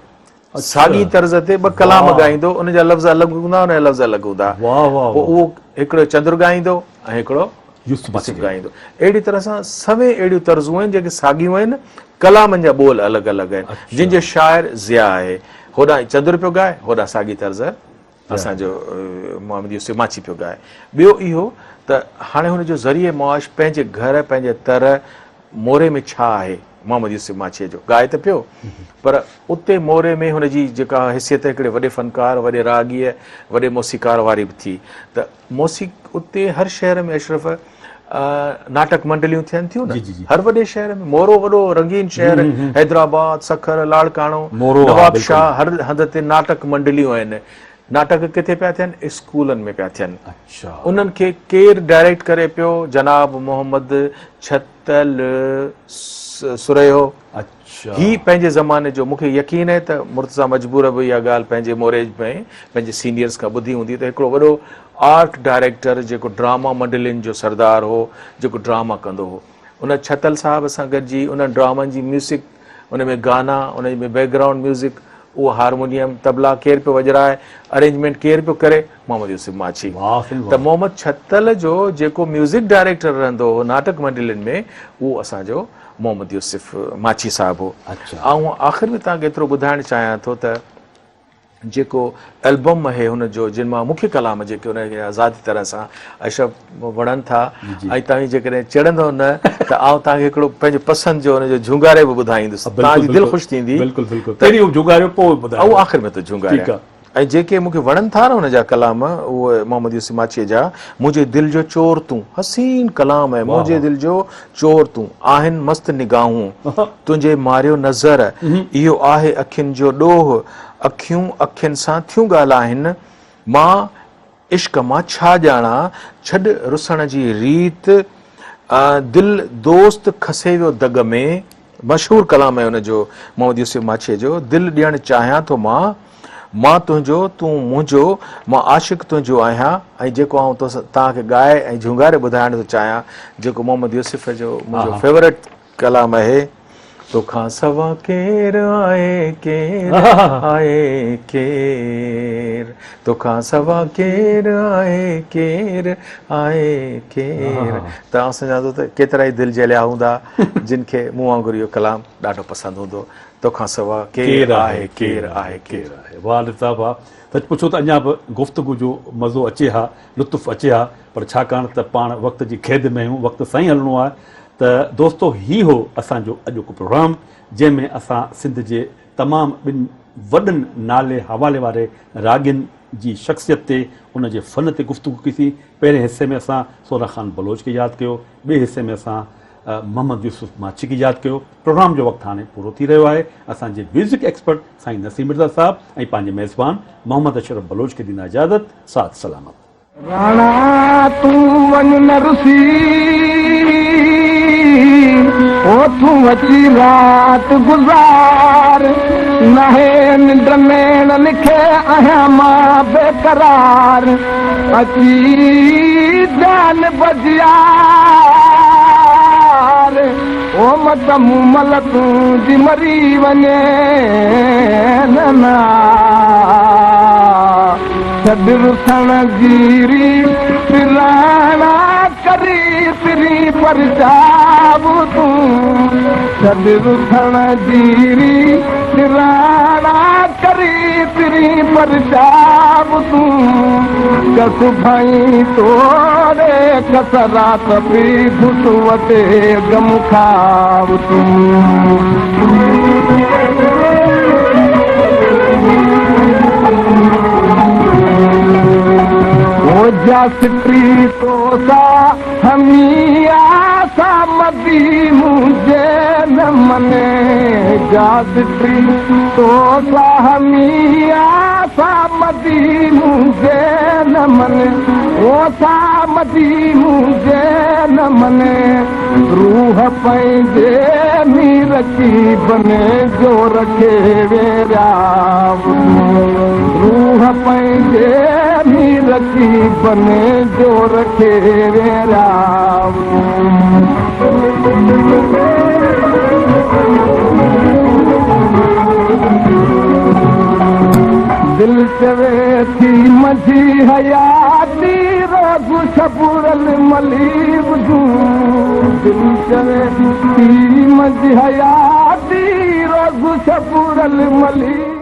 ساڳي طرز تي ٻه ڪلام ڳائيندو، ان جا لفظ الڳ هوندا، ان جا لفظ الڳ هوندا. پوء اهو هڪڙو چندر ڳائيندو ۽ هڪڙو يوسف ڳائيندو. اهڙي طرح سان سوين اهڙيون طرزون آهن جيڪي ساڳيون آهن، ڪلامن جا ٻول الڳ الڳ آهن، جن جو شاعر ضياء آهي. هوڏانهن چندر پيو ڳائي، هوڏانهن ساڳي طرز اسان جو محمد يوسف ماڇي پيو ڳائي. ٻيو اهو ته هاڻي هن جو ذريعه معاش پنهنجي گهر، پنهنجي تر، موري ۾ ڇا آهي؟ محمد يوسف ماڇيء جو ڳائي ته پيو پر اتي موري ۾ هن جي جيڪا حيثيت هڪڙي وڏي فنڪار، وڏي راڳيء، وڏي موسيقار واري به ٿي ته موسيق اتي هر شهر ۾ اشرف ناٽڪ منڊليون ٿين ٿيون نه هر وڏي شهر ۾ مورو وڏو رنگين شهر حيدرآباد، سکر، لاڙڪاڻو، نواب شاهه هر هنڌ تي ناٽڪ منڊليون آهن. ناٽڪ ڪٿي پيا ٿين؟ اسڪولن ۾ پيا ٿين. انهن کي ڪير ڊائريڪٽ ڪري پيو؟ جناب محمد ڇتل سرهيو. هي پنهنجي زماني جو، مون کي يقين آهي ته مرتضيٰ مجبور به اها ڳالهه پنهنجي موري ۾ پنهنجي سينيئرز کان ٻڌي هوندي ته هڪڙو وڏو آرٽ ڊائريڪٽر جيڪو ڊراما منڊلين جو سردار هو، جيڪو ڊراما ڪندو هو، ان ڇتل صاحب سان گڏجي انهن ڊرامن جي ميوزڪ، ان ۾ گانا، ان ۾ بيڪ گرائونڊ ميوزڪ، اهو هارمونيم، طبلا ڪير پيو وڄرائي، ارينجمينٽ ڪير پيو ڪري؟ محمد يوسف ماڇي. ته محمد ڇتل جو جيڪو ميوزڪ ڊائريڪٽر رهندو هو ناٽڪ منڊلين ۾ اهو اسان جو محمد يوسف ماڇي صاحب هو. آئون آخر ۾ توهان کي ايترو ٻڌائڻ چاهيان ٿو ته جيڪو البم اهي هن جو جن مان مکيه ڪلام جيڪي هن کي ذاتي طرح سان اشرف وڻن ٿا ۽ توهين جيڪڏهن چڙندو نه ته آئون توهان کي هڪڙو پنهنجي پسند جو هن جو جهونگاري به ٻڌائيندس توهان جي دل خوش ٿيندي. بلڪل بلڪل پهرين اهو جهونگاريو پوء ٻڌايو. آئون آخر ۾ ٿو جهونگاريان. ۽ جيڪي مون کي وڻن ٿا نه هن جا ڪلام اهي محمد يوسف ماڇيء جا منهنجي دل جو چور تون حسين ڪلام آهي منهنجي دل جو چور تون آهن مست نگاهون تنهنجي ماريو نظر اهو آهي اکين جو ڏوهه اکيون اکين سان ٿيون ڳالهائن مان عشق مان ڇا ڄاڻان ڇڏ رسڻ جي ريت دل دوست کسي ويو دڳ ۾ مشهور ڪلام آهي ان جو محمد يوسف ماڇيء جو دل ڏيڻ چاهيان ٿو مان مان تنهنجو تون منهنجو مان عاشق تنهنجو آهيان ۽ جيڪو آئون توهان کي ڳائي ۽ جهونگاري ٻڌائڻ ٿو چاهيان جيڪو محمد يوسف جو منهنجو فيورٽ ڪلام آهي توکان سوا ڪير آهي ڪير آهي ڪير توکان سوا ڪير آهي ڪير آهي ڪير ته آئون سمجهان ٿو ته ڪيترائي دل جهليا هوندا جن کي مون وانگر اهو ڪلام ڏاڍو پسند هوندو توکان سوا ڪير آهي ڪير آهي ڪير آهي. واھ علي صاحب واھ سچ پڇو ته اڃا به گفتگو جو مزو اچي ها لطف اچي ها پر ڇاڪاڻ ته پاڻ وقت جي قيد ۾ آهيون وقت سان ئي هلڻو آهي ته دوستو هي هو اسان جو اڄوڪو پروگرام جنهن ۾ اسان سنڌ جي تمام ٻن وڏن نالي حوالي واري راڳين جي شخصيت تي ان جي فن تي گفتگو ڪئي سين پهرين حصي ۾ اسان سونا خان بلوچ کي ياد ڪيو ٻئي حصي ۾ اسان محمد يوسف ماڇي کي ياد ڪيو. پروگرام جو وقت هاڻي پورو ٿي رهيو آهي. اسان جي ميوزڪ ايڪسپرٽ سائين نسيم مرزا صاحب ۽ پنهنجي ميزبان محمد اشرف بلوچ کي ڏيندا اجازت. ساٿ سلامت. راڻا تون وڃ نه رسي، او تون اچي رات گذار، ناهي ننڊ نيڻن کي آهيان مان بيقرار، اچي جان بجيار، او مت مون مل تون جي مري وڃين نه ڇڏ رسڻ جي ريت راڻا ڪري پرين پرچاء تون ڇڏ رسڻ جي ريت راڻا ڪري پرين پرچاء تون ڪس ڀائين توڙي ڪس رات پي گهٽ وٽي غم کاء تون. او جا سٽي تو سا همي آسا مدي منهنجي نه مني جا سٽي تو سا همي آسا مدي منهنجي نه مني او سا مدي منهنجي نه مني روح پنهنجي مير ڪي بني جو رکي ويريا روح پنهنجي مير ڪي بني جو رکي ويريا. دل چوي ٿي منجهي حياتي روز شبرل ملير جون دل چوي ٿي منجهي حياتي روز شبرل ملير.